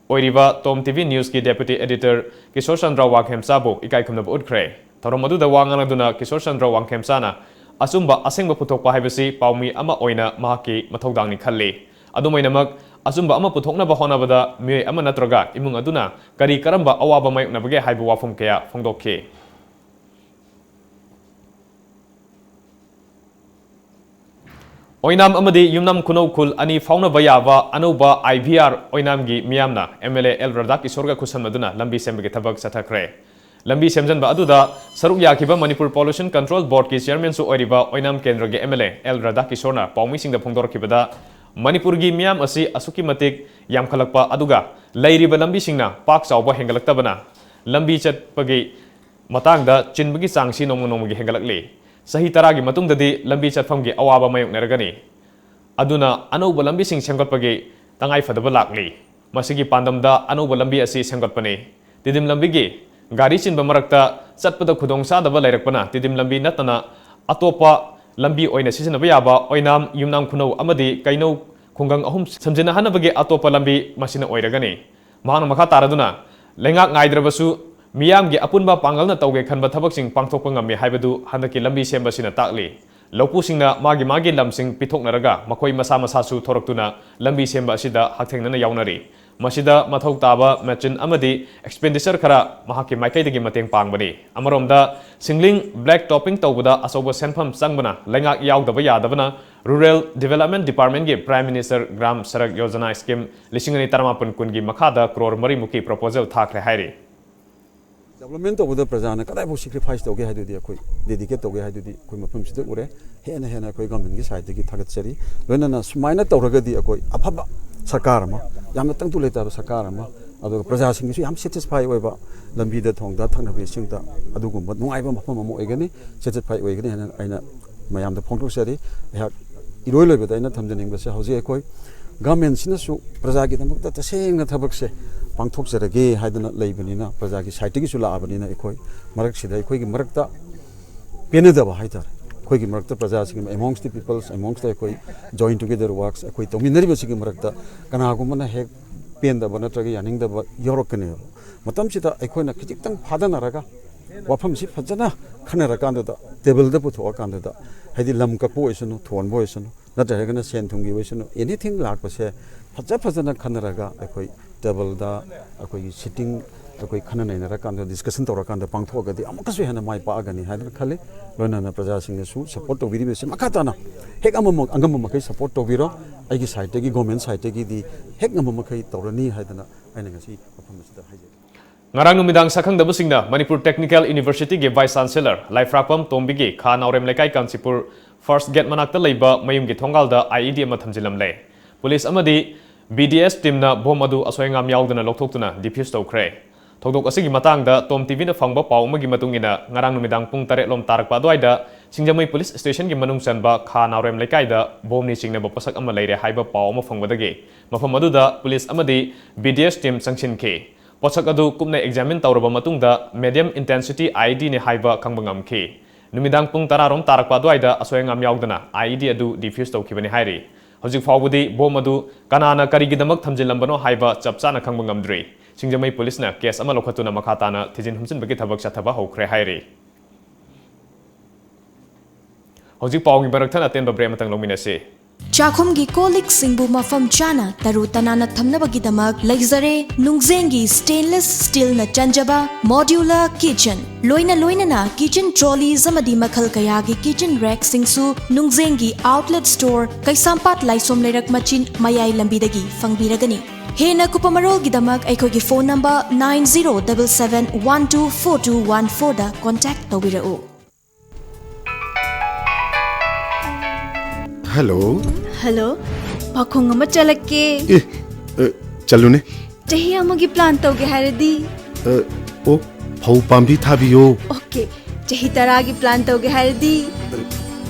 ꯑꯣꯏꯔꯤꯕ ꯇꯣꯝ T V ꯅ꯭ꯌꯨꯁꯀꯤ ꯗꯦꯄ꯭ꯌꯨꯇꯤ editor Kishore Chandra ꯋꯥꯡꯈꯦꯝꯆꯥꯕꯨ ꯏꯀꯥꯏ ꯈꯨꯝꯅꯕ ꯎꯠꯈ꯭ꯔꯦ꯫ ꯊꯧꯔꯝ ꯑꯗꯨꯗ ꯋꯥ ꯉꯥꯡꯂꯗꯨꯅ ꯀꯤꯁꯣꯔ ꯆꯟꯗ꯭ꯔ ꯋꯥꯡꯈꯦꯝꯆꯥꯅ ꯑꯆꯨꯝꯕ ꯑꯁꯦꯡꯕ ꯄꯨꯊꯣꯛꯄ ꯍꯥꯏꯕꯁꯤ ꯄꯥꯎꯃꯤ ꯑꯃ ꯑꯣꯏꯅ ꯃꯍꯥꯛꯀꯤ ꯃꯊꯧꯗꯥꯡꯅꯤ ꯈꯜꯂꯤ꯫ ꯑꯗꯨꯃꯥꯏꯅꯃꯛ, ꯑꯆꯨꯝꯕ ꯑꯃ ꯄꯨꯊꯣꯛꯅꯕ ꯍꯣꯠꯅꯕꯗ ꯃꯤꯑꯣꯏ ꯑꯃ ꯅꯠꯇ꯭ꯔꯒ ꯏꯃꯨꯡ ꯑꯗꯨꯅ ꯀꯔꯤ ꯀꯔꯝꯕ ꯑꯋꯥꯕ ꯃꯥꯌꯣꯛꯅꯕꯒꯦ ꯍꯥꯏꯕ ꯋꯥꯐꯝ ꯀꯌꯥ ꯐꯣꯡꯗꯣꯛꯈꯤ꯫ ꯑꯣꯏꯅꯥꯝ ꯑꯃꯗꯤ ꯌꯨꯝꯅꯥꯝ ꯈꯨꯅꯧ ꯈꯨꯜ ꯑꯅꯤ ꯐꯥꯎꯅꯕ ꯌꯥꯕ ꯑꯅꯧꯕ I V R ꯑꯣꯏꯅꯥꯝꯒꯤ ꯃꯤꯌꯥꯝꯅ M L A L ꯔꯥꯙꯥꯀꯤꯁꯣꯔꯒ ꯈꯨꯠꯁꯝꯅꯗꯨꯅ ꯂꯝꯕꯤ ꯁꯦꯝꯕꯒꯤ ꯊꯕꯛ ꯆꯠꯊꯈ꯭ꯔꯦ꯫ ꯂꯝꯕꯤ ꯁꯦꯝꯖꯤꯟꯕ ꯑꯗꯨꯗ ꯁꯔꯨꯛ ꯌꯥꯈꯤꯕ ꯃꯅꯤꯄꯨꯔ Pollution Control Board ꯀꯤ ꯆꯤꯌꯔꯃꯦꯟꯁꯨ ꯑꯣꯏꯔꯤꯕ ꯑꯣꯏꯅꯥꯝ ꯀꯦꯟꯗ꯭ꯔꯒꯤ M L A L ꯔꯥꯙꯥꯀꯤꯁꯣꯔꯅ ꯄꯥꯎꯃꯤꯁꯤꯡꯗ ꯐꯣꯡꯗꯣꯔꯛꯈꯤꯕꯗ, ꯃꯅꯤꯄꯨꯔꯒꯤ ꯃꯤꯌꯥꯝ ꯑꯁꯤ ꯑꯁꯨꯛꯀꯤ ꯃꯇꯤꯛ ꯌꯥꯝꯈꯠꯂꯛꯄ ꯑꯗꯨꯒ ꯂꯩꯔꯤꯕ ꯂꯝꯕꯤꯁꯤꯡꯅ ꯄꯥꯛ ꯆꯥꯎꯕ ꯍꯦꯟꯒꯠꯂꯛꯇꯕꯅ ꯂꯝꯕꯤ ꯆꯠꯄꯒꯤ ꯃꯇꯥꯡꯗ ꯆꯤꯟꯕꯒꯤ ꯆꯥꯡꯁꯤ ꯅꯣꯡꯃ ꯅꯣꯡꯃꯒꯤ ꯍꯦꯟꯒꯠꯂꯛꯂꯤ꯫ ꯆꯍꯤ ꯇꯔꯥꯒꯤ ꯃꯇꯨꯡꯗꯗꯤ ꯂꯝꯕꯤ ꯆꯠꯐꯝꯒꯤ ꯑꯋꯥꯕ ꯃꯥꯌꯣꯛꯅꯔꯒꯅꯤ꯫ ꯑꯗꯨꯅ ꯑꯅꯧꯕ ꯂꯝꯕꯤꯁꯤꯡ ꯁꯦꯝꯒꯠꯄꯒꯤ ꯇꯉꯥꯏ ꯐꯗꯕ ꯂꯥꯛꯂꯤ꯫ ꯃꯁꯤꯒꯤ ꯄꯥꯟꯗꯝꯗ ꯑꯅꯧꯕ ꯂꯝꯕꯤ ꯑꯁꯤ ꯁꯦꯝꯒꯠꯄꯅꯤ꯫ ꯇꯤꯗꯤꯝ ꯂꯝꯕꯤꯒꯤ ꯒꯥꯔꯤ ꯆꯤꯟꯕ ꯃꯔꯛꯇ ꯆꯠꯄꯗ ꯈꯨꯗꯣꯡ ꯆꯥꯗꯕ ꯂꯩꯔꯛꯄꯅ ꯇꯤꯗꯤꯝ ꯂꯝꯕꯤ ꯅꯠꯇꯅ ꯑꯇꯣꯞꯄ ꯂꯝꯕꯤ ꯑꯣꯏꯅ ꯁꯤꯖꯤꯟꯅꯕ ꯌꯥꯕ ꯑꯣꯏꯅꯥꯝ, ꯌꯨꯝꯅꯥꯝ ꯈꯨꯅꯧ ꯑꯃꯗꯤ ꯀꯩꯅꯧ ꯈꯨꯡꯒꯪ ꯑꯍꯨꯝ ꯁꯝꯖꯤꯟꯅꯍꯟꯅꯕꯒꯤ ꯑꯇꯣꯞꯄ ꯂꯝꯕꯤ ꯃꯁꯤꯅ ꯑꯣꯏꯔꯒꯅꯤ꯫ ꯃꯍꯥꯛꯅ ꯃꯈꯥ ꯇꯥꯔꯗꯨꯅ, ꯂꯩꯉꯥꯛ ꯉꯥꯏꯗ꯭ꯔꯕꯁꯨ ꯃꯤꯌꯥꯝꯒꯤ ꯑꯄꯨꯟꯕ ꯄꯥꯡꯒꯜꯅ ꯇꯧꯒꯦ ꯈꯟꯕ ꯊꯕꯛꯁꯤꯡ ꯄꯥꯡꯊꯣꯛꯄ ꯉꯝꯃꯤ ꯍꯥꯏꯕꯗꯨ ꯍꯟꯗꯛꯀꯤ ꯂꯝꯕꯤ ꯁꯦꯝꯕꯁꯤꯅ ꯇꯥꯛꯂꯤ꯫ ꯂꯧꯄꯨꯁꯤꯡꯅ ꯃꯥꯒꯤ ꯃꯥꯒꯤ ꯂꯝꯁꯤꯡ ꯄꯤꯊꯣꯛꯅꯔꯒ ꯃꯈꯣꯏ ꯃꯁꯥ ꯃꯁꯥꯁꯨ ꯊꯣꯔꯛꯇꯨꯅ ꯂꯝꯕꯤ ꯁꯦꯝꯕ ꯑꯁꯤꯗ ꯍꯛꯊꯦꯡꯅꯅ ꯌꯥꯎꯅꯔꯤ꯫ ꯃꯁꯤꯗ ꯃꯊꯧ ꯇꯥꯕ ꯃꯦꯆꯤꯟ ꯑꯃꯗꯤ ꯑꯦꯛꯁꯄꯦꯟꯗꯤꯆꯔ ꯈꯔ ꯃꯍꯥꯛꯀꯤ ꯃꯥꯏꯀꯩꯗꯒꯤ ꯃꯇꯦꯡ ꯄꯥꯡꯕꯅꯤ꯫ ꯑꯃꯔꯣꯝꯗ, ꯁꯤꯡꯂꯤꯡ ꯕ꯭ꯂꯦꯛ ꯇꯣꯞꯄꯤꯡ ꯇꯧꯕꯗ ꯑꯆꯧꯕ ꯁꯦꯟꯐꯝ ꯆꯪꯕꯅ ꯂꯩꯉꯥꯛ ꯌꯥꯎꯗꯕ ꯌꯥꯗꯕꯅ ꯔꯨꯔꯦꯜ ꯗꯤꯕꯦꯂꯞꯃꯦꯟ ꯗꯤꯄꯥꯔꯠꯃꯦꯟꯒꯤ prime minister Gram Sadak Yojana scheme ꯂꯤꯁꯤꯡ ꯑꯅꯤ ꯇꯔꯥꯃꯥꯄꯟ ꯀꯨꯟꯒꯤ ꯃꯈꯥꯗ ꯀ꯭ꯔꯣꯔ ꯃꯔꯤꯃꯨꯛꯀꯤ ꯄ꯭ꯔꯣꯄꯣꯖꯦꯜ ꯊꯥꯈ꯭ꯔꯦ ꯍꯥꯏꯔꯤ꯫ ꯗꯦꯕꯂꯞꯃꯦꯟ ꯇꯧꯕꯗ ꯄ꯭ꯔꯖꯥꯅ ꯀꯗꯥꯏꯐꯥꯎ ꯁꯦꯀ꯭ꯔꯤꯐꯥꯏꯁ ꯇꯧꯒꯦ ꯍꯥꯏꯗꯨꯗꯤ, ꯑꯩꯈꯣꯏ ꯗꯦꯗꯤꯀꯦꯠ ꯇꯧꯒꯦ ꯍꯥꯏꯗꯨꯗꯤ ꯑꯩꯈꯣꯏ ꯃꯐꯝꯁꯤꯗ ꯎꯔꯦ꯫ ꯍꯦꯟꯅ ꯍꯦꯟꯅ ꯑꯩꯈꯣꯏ ꯒꯚꯔꯟꯃꯦꯟꯒꯤ ꯁꯥꯏꯠꯇꯒꯤ ꯊꯥꯒꯠꯆꯔꯤ꯫ ꯂꯣꯏꯅꯅ ꯁꯨꯃꯥꯏꯅ ꯇꯧꯔꯒꯗꯤ ꯑꯩꯈꯣꯏ ꯑꯐꯕ ꯁꯔꯀꯥꯔ ꯑꯃ, ꯌꯥꯝꯅ ꯇꯪꯗꯨ ꯂꯩꯇꯥꯕ ꯁꯔꯀꯥꯔ ꯑꯃ, ꯑꯗꯨꯒ ꯄ꯭ꯔꯖꯥꯁꯤꯡꯒꯤꯁꯨ ꯌꯥꯝ ꯁꯦꯇꯤꯁꯐꯥꯏ ꯑꯣꯏꯕ, ꯂꯝꯕꯤꯗ ꯊꯣꯡꯗ ꯊꯛꯅꯕ ꯏꯁꯤꯡꯗ ꯑꯗꯨꯒꯨꯝꯕ ꯅꯨꯡꯉꯥꯏꯕ ꯃꯐꯝ ꯑꯃ ꯑꯣꯏꯒꯅꯤ, ꯁꯦꯇꯤꯁꯐꯥꯏ ꯑꯣꯏꯒꯅꯤ ꯍꯥꯏꯅ ꯑꯩꯅ ꯃꯌꯥꯝꯗ ꯐꯣꯡꯗꯣꯛꯆꯔꯤ꯫ ꯑꯩꯍꯥꯛ ꯏꯔꯣꯏ ꯂꯣꯏꯕꯗ ꯑꯩꯅ ꯊꯝꯖꯅꯤꯡꯕꯁꯦ, ꯍꯧꯖꯤꯛ ꯑꯩꯈꯣꯏ ꯒꯚꯔꯟꯃꯦꯟꯁꯤꯅꯁꯨ ꯄ꯭ꯔꯖꯥꯒꯤꯗꯃꯛꯇ ꯇꯁꯦꯡꯅ ꯊꯕꯛꯁꯦ ꯄꯥꯡꯊꯣꯛꯆꯔꯒꯦ ꯍꯥꯏꯗꯅ ꯂꯩꯕꯅꯤꯅ, ꯄ꯭ꯔꯖꯥꯒꯤ ꯁꯥꯏꯠꯇꯒꯤꯁꯨ ꯂꯥꯛꯑꯕꯅꯤꯅ, ꯑꯩꯈꯣꯏ ꯃꯔꯛꯁꯤꯗ ꯑꯩꯈꯣꯏꯒꯤ ꯃꯔꯛꯇ ꯄꯦꯟꯅꯗꯕ ꯍꯥꯏꯇꯥꯔꯦ, ꯑꯩꯈꯣꯏꯒꯤ ꯃꯔꯛꯇ ꯄ꯭ꯔꯖꯥꯁꯤꯡꯒꯤ, amongst the peoples, amongst the ꯑꯩꯈꯣꯏ join together works, ꯑꯩꯈꯣꯏ ꯇꯧꯃꯤꯟꯅꯔꯤꯕꯁꯤꯒꯤ ꯃꯔꯛꯇ ꯀꯅꯥꯒꯨꯝꯕꯅ ꯍꯦꯛ ꯄꯦꯟꯗꯕ ꯅꯠꯇ꯭ꯔꯒ ꯌꯥꯅꯤꯡꯗꯕ ꯌꯥꯎꯔꯛꯀꯅꯦꯕ꯫ ꯃꯇꯝꯁꯤꯗ ꯑꯩꯈꯣꯏꯅ ꯈꯖꯤꯛꯇꯪ ꯐꯥꯗꯅꯔꯒ ꯋꯥꯐꯝꯁꯤ ꯐꯖꯅ ꯈꯟꯅꯔꯀꯥꯟꯗꯨꯗ, ꯇꯦꯕꯜꯗ ꯄꯨꯊꯣꯛꯑꯀꯥꯟꯗꯨꯗ, ꯍꯥꯏꯗꯤ ꯂꯝ ꯀꯛꯄ ꯑꯣꯏꯁꯅꯨ, ꯊꯣꯟꯕ ꯑꯣꯏꯁꯅꯨ, ꯅꯠꯇ꯭ꯔꯒꯅ ꯁꯦꯟ ꯊꯨꯝꯒꯤ ꯑꯣꯏꯁꯅꯨ, ꯑꯦꯅꯤꯊꯤꯡ ꯂꯥꯛꯄꯁꯦ ꯐꯖ ꯐꯖꯅ ꯈꯟꯅꯔꯒ ꯑꯩꯈꯣꯏ ꯇꯦꯕꯜꯗ ꯑꯩꯈꯣꯏꯒꯤ ꯁꯤꯠꯇꯤꯡ ꯑꯩꯈꯣꯏ ꯈꯟꯅ ꯅꯩꯅꯔꯀꯥꯟꯗ, ꯗꯤꯁꯀꯁꯟ ꯇꯧꯔꯀꯥꯟꯗ ꯄꯥꯡꯊꯣꯛꯑꯒꯗꯤ ꯑꯃꯨꯛꯀꯁꯨ ꯍꯦꯟꯅ ꯃꯥꯏ ꯄꯥꯛꯑꯒꯅꯤ ꯍꯥꯏꯗꯅ ꯈꯜꯂꯤ꯫ ꯂꯣꯏꯅꯅ ꯄ꯭ꯔꯖꯥꯁꯤꯡꯅꯁꯨ ꯁꯄꯣꯔꯠ ꯇꯧꯕꯤꯔꯤꯕꯁꯤ ꯃꯈꯥ ꯇꯥꯅ ꯍꯦꯛ ꯑꯃꯃꯛ ꯑꯉꯝꯕ ꯃꯈꯩ ꯁꯄꯣꯔꯠ ꯇꯧꯕꯤꯔꯣ꯫ ꯑꯩꯒꯤ ꯁꯥꯏꯠꯇꯒꯤ, ꯒꯣꯔꯃꯦꯟ ꯁꯥꯏꯠꯇꯒꯤꯗꯤ ꯍꯦꯛ ꯉꯝꯕ ꯃꯈꯩ ꯇꯧꯔꯅꯤ ꯍꯥꯏꯗꯅ ꯑꯩꯅ ꯉꯁꯤ ꯃꯐꯝ ꯑꯁꯤꯗ ꯍꯥꯏꯖꯔꯤ꯫ ꯉꯔꯥꯡ ꯅꯨꯃꯤꯗꯥꯡ ꯁꯛꯈꯪꯗꯕꯁꯤꯡꯅ ꯃꯅꯤꯄꯨꯔ ꯇꯦꯛꯅꯤꯀꯦꯜ ꯌꯨꯅꯤꯚꯔꯁꯤꯇꯤꯒꯤ ꯚꯥꯏꯁ ꯆꯥꯟꯁꯦꯂꯔ ꯂꯥꯏꯐ꯭ꯔꯥꯛꯄꯝ ꯇꯣꯝꯕꯤꯒꯤ ꯈꯥ ꯅꯥꯎꯔꯦꯝ ꯂꯩꯀꯥꯏ ꯀꯥꯟꯆꯤꯄꯨꯔ ꯐꯥꯔꯁ ꯒꯦꯠ ꯃꯅꯥꯛꯇ ꯂꯩꯕ ꯃꯌꯨꯝꯒꯤ ꯊꯣꯡꯒꯥꯜꯗ ꯑꯥꯏꯏꯗꯤ ꯑꯃ ꯊꯝꯖꯤꯜꯂꯝꯂꯦ꯫ ꯄꯨꯂꯤꯁ ꯑꯃꯗꯤ ꯕꯤꯗꯤꯑꯦꯁ ꯇꯤꯝꯅ ꯕꯣꯝ ꯑꯗꯨ ꯑꯁꯣꯏ ꯑꯉꯥꯝ ꯌꯥꯎꯗꯅ ꯂꯧꯊꯣꯛꯇꯨꯅ ꯗꯤꯐ꯭ꯌꯨꯁ ꯇꯧꯈ꯭ꯔꯦ꯫ ꯊꯧꯗꯣꯛ ꯑꯁꯤꯒꯤ ꯃꯇꯥꯡꯗ ꯇꯣꯝ ꯇꯤꯚꯤꯅ ꯐꯪꯕ ꯄꯥꯎ ꯑꯃꯒꯤ ꯃꯇꯨꯡ ꯏꯟꯅ, ꯉꯔꯥꯡ ꯅꯨꯃꯤꯗꯥꯡ ꯄꯨꯡ ꯇꯔꯦꯠ ꯂꯣꯝ ꯇꯥꯔꯛꯄ ꯑꯗꯨꯋꯥꯏꯗ ꯁꯤꯡꯖꯃꯩ ꯄꯨꯂꯤꯁ ꯁ꯭ꯇꯦꯁꯟꯒꯤ ꯃꯅꯨꯡ ꯆꯟꯕ ꯈꯥ ꯅꯥꯎꯔꯦꯝ ꯂꯩꯀꯥꯏꯗ ꯕꯣꯝꯅꯤ ꯆꯤꯡꯅꯕ ꯄꯣꯠꯁꯛ ꯑꯃ ꯂꯩꯔꯦ ꯍꯥꯏꯕ ꯄꯥꯎ ꯑꯃ ꯐꯪꯕꯗꯒꯤ ꯃꯐꯝ ꯑꯗꯨꯗ ꯄꯨꯂꯤꯁ ꯑꯃꯗꯤ ꯕꯤꯗꯤꯑꯦꯁ ꯇꯤꯝ ꯆꯪꯁꯤꯟꯈꯤ꯫ ꯄꯣꯠꯁꯛ ꯑꯗꯨ ꯀꯨꯞꯅ ꯑꯦꯛꯖꯥꯃꯤꯟ ꯇꯧꯔꯕ ꯃꯇꯨꯡꯗ medium intensity IED ꯅꯤ ꯍꯥꯏꯕ ꯈꯪꯕ ꯉꯝꯈꯤ꯫ ꯅꯨꯃꯤꯗꯥꯡ ꯄꯨꯡ ꯇꯔꯥ ꯔꯣꯝ ꯇꯥꯔꯛꯄ ꯑꯗꯨꯋꯥꯏꯗ ꯑꯁꯣꯏ ꯑꯉꯥꯝ ꯌꯥꯎꯗꯅ IED ꯑꯗꯨ ꯗꯤꯐ꯭ꯌꯨꯁ ꯇꯧꯈꯤꯕꯅꯤ ꯍꯥꯏꯔꯤ꯫ ꯍꯧꯖꯤꯛ ꯐꯥꯎꯕꯗꯤ ꯕꯣꯝ ꯑꯗꯨ ꯀꯅꯥꯅ ꯀꯔꯤꯒꯤꯗꯃꯛ ꯊꯝꯖꯤꯜꯂꯝꯕꯅꯣ ꯍꯥꯏꯕ ꯆꯞ ꯆꯥꯅ ꯈꯪꯕ ꯉꯝꯗ꯭ꯔꯤ꯫ ꯁꯤꯡꯖꯃꯩ ꯄꯨꯂꯤꯁꯅ ꯀꯦꯁ ꯑꯃ ꯂꯧꯈꯠꯇꯨꯅ ꯃꯈꯥ ꯇꯥꯅ ꯊꯤꯖꯤꯟ ꯍꯨꯝꯖꯤꯟꯕꯒꯤ ꯊꯕꯛ ꯆꯠꯊꯕ ꯍꯧꯈ꯭ꯔꯦ ꯍꯥꯏꯔꯤ꯫ ꯍꯧꯖꯤꯛ ꯄꯥꯎꯒꯤ ꯃꯔꯛ ꯊꯠꯅ ꯑꯇꯦꯟꯕ break ꯑꯃꯇꯪ ꯂꯧꯃꯤꯟꯅꯁꯤ꯫ ꯆꯥꯛꯈꯨꯝꯒꯤ ꯀꯣꯜ ꯂꯤꯛꯁꯤꯡꯕꯨ ꯃꯐꯝ ꯆꯥꯅ ꯇꯔꯨ ꯇꯅꯥꯟꯅ ꯊꯝꯅꯕꯒꯤꯗꯃꯛ ꯂꯩꯖꯔꯦ ꯅꯨꯡꯖꯦꯡꯒꯤ stainless steelꯅ ꯆꯟꯖꯕ modular kitchen꯫ ꯂꯣꯏꯅ ꯂꯣꯏꯅꯅ kitchen trolleys ꯑꯃꯗꯤ ꯃꯈꯜ ꯀꯌꯥꯒꯤ kitchen rackꯁꯤꯡꯁꯨ ꯅꯨꯡꯖꯦꯡꯒꯤ outlet store ꯀꯩꯁꯥꯝꯄꯥꯠ ꯂꯥꯏꯁꯣꯝ ꯂꯩꯔꯛ ꯃꯆꯤꯟ ꯃꯌꯥꯏ ꯂꯝꯕꯤꯗꯒꯤ ꯐꯪꯕꯤꯔꯒꯅꯤ꯫ ꯍꯦꯟꯅ ꯀꯨꯞꯄ ꯃꯔꯣꯜꯒꯤꯗꯃꯛ ꯑꯩꯈꯣꯏꯒꯤ phone number nine zero double seven one two four two one fourꯗ contact ꯇꯧꯕꯤꯔꯛꯎ꯫ ꯍꯜꯂꯣ꯫ ꯍꯜꯂꯣ꯫ ꯄꯥꯈꯣꯡ ꯑꯃ ꯆꯠꯂꯛꯀꯦ꯫ ꯑꯦ, ꯑ, ꯆꯠꯂꯨꯅꯦ꯫ ꯆꯍꯤ ꯑꯃꯒꯤ plan ꯇꯧꯒꯦ ꯍꯥꯏꯔꯗꯤ? ꯑ, ꯑꯣ, ꯐꯧ ꯄꯥꯝꯕꯤ ꯊꯥꯕꯤꯌꯣ꯫ Okay꯫ ꯆꯍꯤ ꯇꯔꯥꯒꯤ plan ꯇꯧꯒꯦ ꯍꯥꯏꯔꯗꯤ?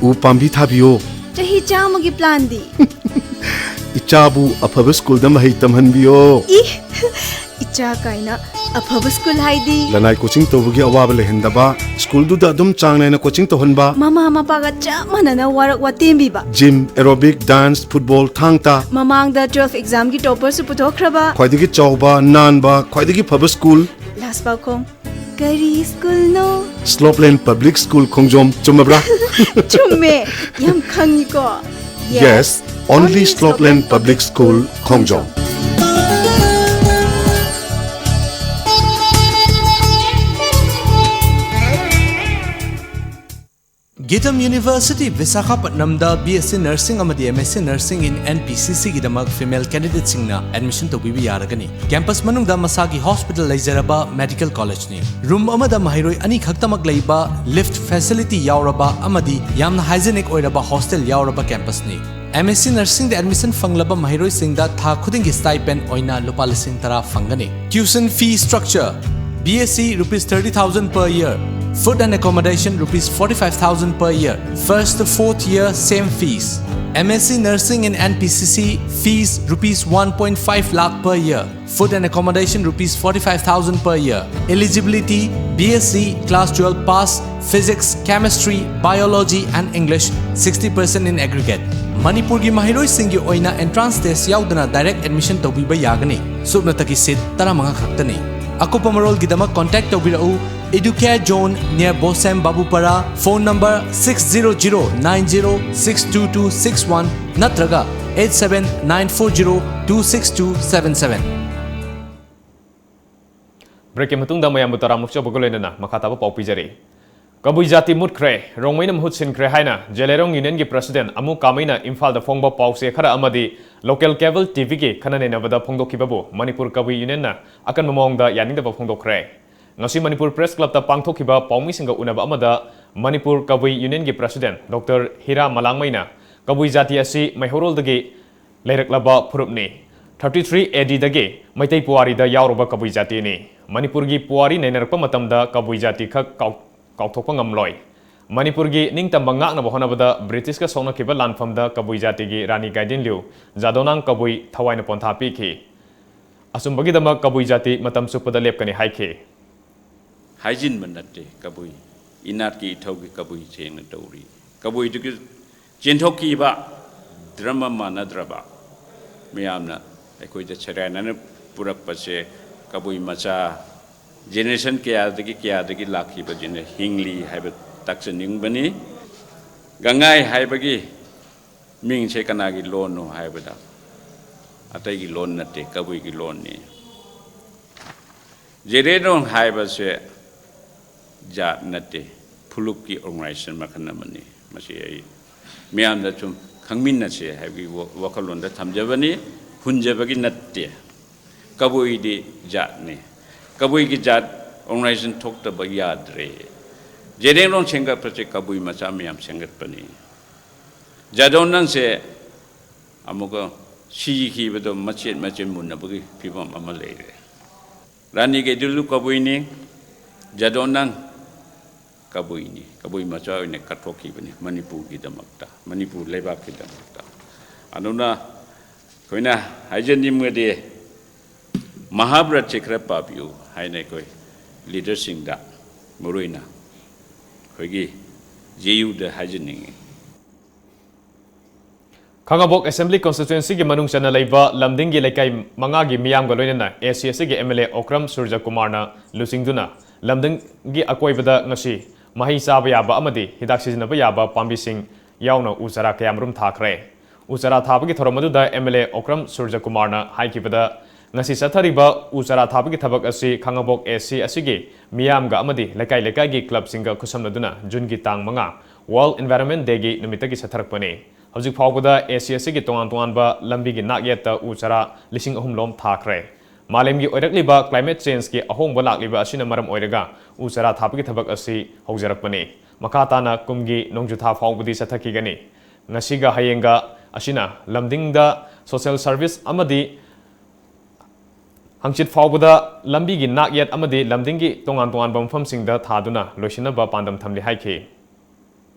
ꯎ ꯄꯥꯝꯕꯤ ꯊꯥꯕꯤꯌꯣ꯫ ꯆꯍꯤ ꯆꯥꯝꯃꯒꯤ planꯗꯤ? ꯏꯆꯥꯕꯨ ꯑꯐꯕ ꯁ꯭ꯀꯨꯜꯗ ꯃꯍꯩ ꯇꯝꯍꯟꯕꯤꯌꯣ꯫ ꯏ! ꯏꯆꯥ ꯀꯥꯏꯅ꯫ ꯑꯐꯕ ꯁ꯭ꯀꯨꯜ ꯍꯥꯏꯗꯤ? ꯂꯅꯥꯏ coaching ꯇꯧꯕꯒꯤ ꯑꯋꯥꯕ ꯂꯩꯍꯟꯗꯕ, ꯁ꯭ꯀꯨꯜꯗꯨꯗ ꯑꯗꯨꯝ ꯆꯥꯡ ꯅꯥꯏꯅ coaching ꯇꯧꯍꯟꯕ꯫ ꯃꯃꯥ ꯃꯄꯥꯒ ꯆꯞ ꯃꯥꯟꯅꯅ work ꯋꯥꯇꯦꯝꯕꯤꯕ꯫ Gym, aerobic, dance, football, ꯊꯥꯡ ꯇꯥ꯫ ꯃꯃꯥꯡꯗ twelve examꯒꯤ topperꯁꯨ ꯄꯨꯊꯣꯛꯈ꯭ꯔꯕ꯫ ꯈ꯭ꯋꯥꯏꯗꯒꯤ ꯆꯥꯎꯕ, ꯅꯥꯟꯕ, ꯈ꯭ꯋꯥꯏꯗꯒꯤ ꯐꯕ ꯁ꯭ꯀꯨꯜ꯫ Last ꯄꯥꯎꯈꯣꯡ꯫ ꯀꯔꯤ ꯁ꯭ꯀꯨꯜꯅꯣ? Slopeland Public School ꯈꯣꯡꯖꯣꯝ, ꯆꯨꯝꯃꯕ꯭ꯔꯥ? ꯆꯨꯝꯃꯦ꯫ ꯌꯥꯝ ꯈꯪꯉꯤꯀꯣ꯫ Yes, only Slopeland Public School ꯈꯣꯡꯖꯣꯝ꯫ Gitam University, Visakhapatnamꯗ B S C Nursing ꯑꯃꯗꯤ M S C Nursing in N P C Cꯒꯤꯗꯃꯛ female candidateꯁꯤꯡꯅ admission ꯇꯧꯕꯤꯕ ꯌꯥꯔꯒꯅꯤ꯫ Campus ꯃꯅꯨꯡꯗ ꯃꯁꯥꯒꯤ hospital ꯂꯩꯖꯔꯕ medical collegeꯅꯤ꯫ Room ꯑꯃꯗ ꯃꯍꯩꯔꯣꯏ ꯑꯅꯤꯈꯛꯇꯃꯛ ꯂꯩꯕ, lift facility ꯌꯥꯎꯔꯕ ꯑꯃꯗꯤ ꯌꯥꯝꯅ hygienic ꯑꯣꯏꯔꯕ hostel ꯌꯥꯎꯔꯕ campusꯅꯤ꯫ M S C Nursingꯗ admission ꯐꯪꯂꯕ ꯃꯍꯩꯔꯣꯏꯁꯤꯡꯗ ꯊꯥ ꯈꯨꯗꯤꯡꯒꯤ stipend ꯑꯣꯏꯅ ꯂꯨꯄꯥ ꯂꯤꯁꯤꯡ ꯇꯔꯥ ꯐꯪꯒꯅꯤ꯫ Tuition fee structure: B S C rupees thirty thousand per year, food and accommodation rupees forty-five thousand per year, first to fourth year same fees. M S C Nursing in N P C C fees rupees one point five lakh per year, food and accommodation rupees forty-five thousand per year. Eligibility: B S C class twelve pass, physics, chemistry, biology and English sixty percent in aggregate. ꯃꯅꯤꯄꯨꯔꯒꯤ ꯃꯍꯩꯔꯣꯏꯁꯤꯡꯒꯤ ꯑꯣꯏꯅ entrance test ꯌꯥꯎꯗꯅ direct admission ꯇꯧꯕꯤꯕ ꯌꯥꯒꯅꯤ꯫ ꯁꯨꯞꯅꯇꯒꯤ seat ꯇꯔꯥꯃꯉꯥ ꯈꯛꯇꯅꯤ꯫ ꯑꯀꯨꯞꯄ ꯃꯔꯣꯜꯒꯤꯗꯃꯛ contact ꯇꯧꯕꯤꯔꯛꯎ Educare Zone near Bosem Babupara, phone number six zero zero nine zero six two two six one ꯅꯠꯇ꯭ꯔꯒ eight seven nine four zero two six two seven seven꯫ Breakꯀꯤ ꯃꯇꯨꯡꯗ ꯃꯌꯥꯝꯕꯨ ꯇꯔꯥꯝꯅ ꯑꯣꯛꯆꯕꯒ ꯂꯣꯏꯅꯅ ꯃꯈꯥ ꯇꯥꯕ ꯄꯥꯎ ꯄꯤꯖꯔꯤ꯫ ꯀꯕꯨꯏ ꯖꯥꯇꯤ ꯃꯨꯠꯈ꯭ꯔꯦ, ꯔꯣꯡꯃꯩꯅ ꯃꯍꯨꯠ ꯁꯤꯟꯈ꯭ꯔꯦ ꯍꯥꯏꯅ ꯖꯦꯂꯦꯔꯣꯡ ꯌꯨꯅꯤꯌꯟꯒꯤ ꯄ꯭ꯔꯁꯤꯗꯦꯟ ꯑꯃꯨ ꯀꯥꯃꯩꯅ ꯏꯝꯐꯥꯜꯗ ꯐꯣꯡꯕ ꯄꯥꯎꯆꯦ ꯈꯔ ꯑꯃꯗꯤ ꯂꯣꯀꯦꯜ ꯀꯦꯕꯜ ꯇꯤꯚꯤꯒꯤ ꯈꯟꯅ ꯅꯩꯅꯕꯗ ꯐꯣꯡꯗꯣꯛꯈꯤꯕꯕꯨ ꯃꯅꯤꯄꯨꯔ ꯀꯕꯨꯏ ꯌꯨꯅꯤꯌꯟꯅ ꯑꯀꯟꯕ ꯃꯑꯣꯡꯗ ꯌꯥꯅꯤꯡꯗꯕ ꯐꯣꯡꯗꯣꯛꯈ꯭ꯔꯦ꯫ ꯉꯁꯤ ꯃꯅꯤꯄꯨꯔ ꯄ꯭ꯔꯦꯁ ꯀ꯭ꯂꯕꯇ ꯄꯥꯡꯊꯣꯛꯈꯤꯕ ꯄꯥꯎꯃꯤꯁꯤꯡꯒ ꯎꯅꯕ ꯑꯃꯗ ꯃꯅꯤꯄꯨꯔ ꯀꯕꯨꯏ ꯌꯨꯅꯤꯌꯟꯒꯤ ꯄ꯭ꯔꯁꯤꯗꯦꯟ ꯗꯣꯛꯇꯔ ꯍꯤꯔꯥ ꯃꯂꯥꯡꯃꯩꯅ ꯀꯕꯨꯏ ꯖꯥꯇꯤ ꯑꯁꯤ ꯃꯩꯍꯧꯔꯣꯜꯗꯒꯤ ꯂꯩꯔꯛꯂꯕ ꯐꯨꯔꯨꯞꯅꯤ꯫ Thirty three A Dꯗꯒꯤ ꯃꯩꯇꯩ ꯄꯨꯋꯥꯔꯤꯗ ꯌꯥꯎꯔꯕ ꯀꯕꯨꯏ ꯖꯥꯇꯤꯅꯤ꯫ ꯃꯅꯤꯄꯨꯔꯒꯤ ꯄꯨꯋꯥꯔꯤ ꯅꯩꯅꯔꯛꯄ ꯃꯇꯝꯗ ꯀꯕꯨꯏ ꯖꯥꯇꯤ ꯈꯛ ꯀꯥꯎ-, ꯀꯥꯎꯊꯣꯛꯄ ꯉꯝꯂꯣꯏ꯫ ꯃꯅꯤꯄꯨꯔꯒꯤ ꯅꯤꯡꯇꯝꯕ ꯉꯥꯛꯅꯕ ꯍꯣꯠꯅꯕꯗ ꯕ꯭ꯔꯤꯇꯤꯁꯀ ꯁꯣꯛꯅꯈꯤꯕ ꯂꯥꯟꯐꯝꯗ ꯀꯕꯨꯏ ꯖꯥꯇꯤꯒꯤ ꯔꯥꯅꯤ ꯒꯥꯏꯗꯤꯟꯂꯤꯎ ꯖꯥꯗꯣꯅꯥꯡ ꯀꯕꯨꯏ ꯊꯋꯥꯏꯅ ꯄꯣꯟꯊꯥ ꯄꯤꯈꯤ꯫ ꯑꯆꯨꯝꯕꯒꯤꯗꯃꯛ ꯀꯕꯨꯏ ꯖꯥꯇꯤ ꯃꯇꯝ ꯆꯨꯞꯄꯗ ꯂꯦꯞꯀꯅꯤ ꯍꯥꯏꯈꯤ꯫ ꯍꯥꯏꯖꯤꯟꯕ ꯅꯠꯇꯦ ꯀꯕꯨꯏ, ꯏꯅꯥꯠꯀꯤ ꯏꯊꯧꯒꯤ ꯀꯕꯨꯏ ꯁꯦꯡꯅ ꯇꯧꯔꯤ꯫ ꯀꯕꯨꯏꯗꯨꯒꯤ ꯆꯦꯟꯊꯣꯛꯈꯤꯕ ꯙꯔꯃ ꯃꯥꯟꯅꯗ꯭ꯔꯕ ꯃꯌꯥꯝꯅ ꯑꯩꯈꯣꯏꯗ ꯁꯦꯔꯥꯏꯅꯅ ꯄꯨꯔꯛꯄꯁꯦ ꯀꯕꯨꯏ ꯃꯆꯥ generation ꯀꯌꯥꯗꯒꯤ ꯀꯌꯥꯗꯒꯤ ꯂꯥꯛꯈꯤꯕꯁꯤꯅ ꯍꯤꯡꯂꯤ ꯍꯥꯏꯕ ꯇꯥꯛꯆꯅꯤꯡꯕꯅꯤ꯫ ꯒꯪꯉꯥꯏ ꯍꯥꯏꯕꯒꯤ ꯃꯤꯡꯁꯦ ꯀꯅꯥꯒꯤ ꯂꯣꯟꯅꯣ ꯍꯥꯏꯕꯗ ꯑꯇꯩꯒꯤ ꯂꯣꯟ ꯅꯠꯇꯦ, ꯀꯕꯨꯏꯒꯤ ꯂꯣꯟꯅꯤ꯫ ꯖꯦꯔꯦꯔꯣꯡ ꯍꯥꯏꯕꯁꯦ ꯖꯥꯠ ꯅꯠꯇꯦ, ꯐꯨꯂꯨꯞꯀꯤ organization ꯃꯈꯜ ꯑꯃꯅꯤ꯫ ꯃꯁꯤ ꯑꯩ ꯃꯤꯌꯥꯝꯗ ꯁꯨꯝ ꯈꯪꯃꯤꯟꯅꯁꯦ ꯍꯥꯏꯕꯒꯤ ꯋꯥ-, ꯋꯥꯈꯜꯂꯣꯟꯗ ꯊꯝꯖꯕꯅꯤ, ꯍꯨꯟꯖꯕꯒꯤ ꯅꯠꯇꯦ꯫ ꯀꯕꯨꯏꯗꯤ ꯖꯥꯠꯅꯤ꯫ ꯀꯕꯨꯏꯒꯤ ꯖꯥꯠ organization ꯊꯣꯛꯇꯕ ꯌꯥꯗ꯭ꯔꯦ꯫ ꯖꯦꯔꯦꯔꯣꯡ ꯁꯦꯝꯒꯠꯄꯁꯦ ꯀꯕꯨꯏ ꯃꯆꯥ ꯃꯌꯥꯝ ꯁꯦꯝꯒꯠꯄꯅꯤ꯫ ꯖꯥꯗꯣꯅꯥꯡꯁꯦ ꯑꯃꯨꯛꯀ ꯁꯤꯈꯤꯕꯗꯣ ꯃꯆꯦꯠ ꯃꯆꯦꯠ ꯃꯨꯟꯅꯕꯒꯤ ꯐꯤꯕꯝ ꯑꯃ ꯂꯩꯔꯦ꯫ ꯔꯥꯅꯤ ꯒꯥꯏꯗꯤꯟꯂꯤꯎ ꯀꯕꯨꯏꯅꯤ, ꯖꯥꯗꯣꯅꯥꯡ ꯀꯕꯨꯏꯅꯤ, ꯀꯕꯨꯏ ꯃꯆꯥ ꯑꯣꯏꯅ ꯀꯠꯊꯣꯛꯈꯤꯕꯅꯤ ꯃꯅꯤꯄꯨꯔꯒꯤꯗꯃꯛꯇ, ꯃꯅꯤꯄꯨꯔ ꯂꯩꯕꯥꯛꯀꯤꯗꯃꯛꯇ꯫ ꯑꯗꯨꯅ ꯑꯩꯈꯣꯏꯅ ꯍꯥꯏꯖꯅꯤꯡꯕꯗꯤ ꯃꯍꯥꯚꯥꯔꯠꯁꯦ ꯈꯔ ꯄꯥꯕꯤꯌꯨ ꯍꯥꯏꯅ ꯑꯩꯈꯣꯏ leaderꯁꯤꯡꯗ, ꯃꯔꯨꯑꯣꯏꯅ ꯑꯩꯈꯣꯏꯒꯤ J Uꯗ ꯍꯥꯏꯖꯅꯤꯡꯉꯤ꯫ ꯈꯥꯉꯕꯣꯛ Assembly Constituency ꯒꯤ ꯃꯅꯨꯡ ꯆꯟꯅ ꯂꯩꯕ ꯂꯝꯗꯤꯡꯒꯤ ꯂꯩꯀꯥꯏ ꯃꯉꯥꯒꯤ ꯃꯤꯌꯥꯝꯒ ꯂꯣꯏꯅꯅ A C ꯑꯁꯤꯒꯤ M L A ꯑꯣꯀ꯭ꯔꯝ ꯁꯨꯔꯖꯀꯨꯃꯥꯔꯅ ꯂꯨꯆꯤꯡꯗꯨꯅ ꯂꯝꯗꯤꯡꯒꯤ ꯑꯀꯣꯏꯕꯗ ꯉꯁꯤ ꯃꯍꯩ ꯆꯥꯕ ꯌꯥꯕ ꯑꯃꯗꯤ ꯍꯤꯗꯥꯛ ꯁꯤꯖꯤꯟꯅꯕ ꯌꯥꯕ ꯄꯥꯝꯕꯤꯁꯤꯡ ꯌꯥꯎꯅ ꯎ ꯆꯥꯔꯥ ꯀꯌꯥꯃꯔꯨꯝ ꯊꯥꯈ꯭ꯔꯦ꯫ ꯎ ꯆꯥꯔꯥ ꯊꯥꯕꯒꯤ ꯊꯧꯔꯝ ꯑꯗꯨꯗ M L A ꯑꯣꯀ꯭ꯔꯝ ꯁꯨꯔꯖꯀꯨꯃꯥꯔꯅ ꯍꯥꯏꯈꯤꯕꯗ, ꯉꯁꯤ ꯆꯠꯊꯔꯤꯕ ꯎ ꯆꯥꯔꯥ ꯊꯥꯕꯒꯤ ꯊꯕꯛ ꯑꯁꯤ ꯈꯥꯉꯕꯣꯛ A C ꯑꯁꯤꯒꯤ ꯃꯤꯌꯥꯝꯒ ꯑꯃꯗꯤ ꯂꯩꯀꯥꯏ ꯂꯩꯀꯥꯏꯒꯤ club ꯁꯤꯡꯒ ꯈꯨꯠꯁꯝꯅꯗꯨꯅ June ꯒꯤ ꯇꯥꯡ ꯃꯉꯥ World Environment Day ꯒꯤ ꯅꯨꯃꯤꯠꯇꯒꯤ ꯆꯠꯊꯔꯛꯄꯅꯤ꯫ ꯍꯧꯖꯤꯛ ꯐꯥꯎꯕꯗ A C ꯑꯁꯤꯒꯤ ꯇꯣꯉꯥꯟ ꯇꯣꯉꯥꯟꯕ ꯂꯝꯕꯤꯒꯤ ꯅꯥꯛꯌꯦꯠꯇ ꯎ ꯆꯥꯔꯥ ꯂꯤꯁꯤꯡ ꯑꯍꯨꯝ ꯂꯣꯝ ꯊꯥꯈ꯭ꯔꯦ꯫ ꯃꯥꯂꯦꯝꯒꯤ ꯑꯣꯏꯔꯛꯂꯤꯕ climate change ꯀꯤ ꯑꯍꯣꯡꯕ ꯂꯥꯛꯂꯤꯕ ꯑꯁꯤꯅ ꯃꯔꯝ ꯑꯣꯏꯔꯒ ꯎ ꯆꯥꯔꯥ ꯊꯥꯕꯒꯤ ꯊꯕꯛ ꯑꯁꯤ ꯍꯧꯖꯔꯛꯄꯅꯤ꯫ ꯃꯈꯥ ꯇꯥꯅ ꯀꯨꯝꯒꯤ ꯅꯣꯡꯖꯨ ꯊꯥ ꯐꯥꯎꯕꯗꯤ ꯆꯠꯊꯈꯤꯒꯅꯤ꯫ ꯉꯁꯤꯒ ꯍꯌꯦꯡꯒ ꯑꯁꯤꯅ ꯂꯝꯗꯤꯡꯗ social service ꯑꯃꯗꯤ ꯍꯪꯆꯤꯠ ꯐꯥꯎꯕꯗ ꯂꯝꯕꯤꯒꯤ ꯅꯥꯛꯌꯦꯠ ꯑꯃꯗꯤ ꯂꯝꯗꯤꯡꯒꯤ ꯇꯣꯉꯥꯟ ꯇꯣꯉꯥꯟꯕ ꯃꯐꯝꯁꯤꯡꯗ ꯊꯥꯗꯨꯅ ꯂꯣꯏꯁꯤꯟꯅꯕ ꯄꯥꯟꯗꯝ ꯊꯝꯂꯤ ꯍꯥꯏꯈꯤ꯫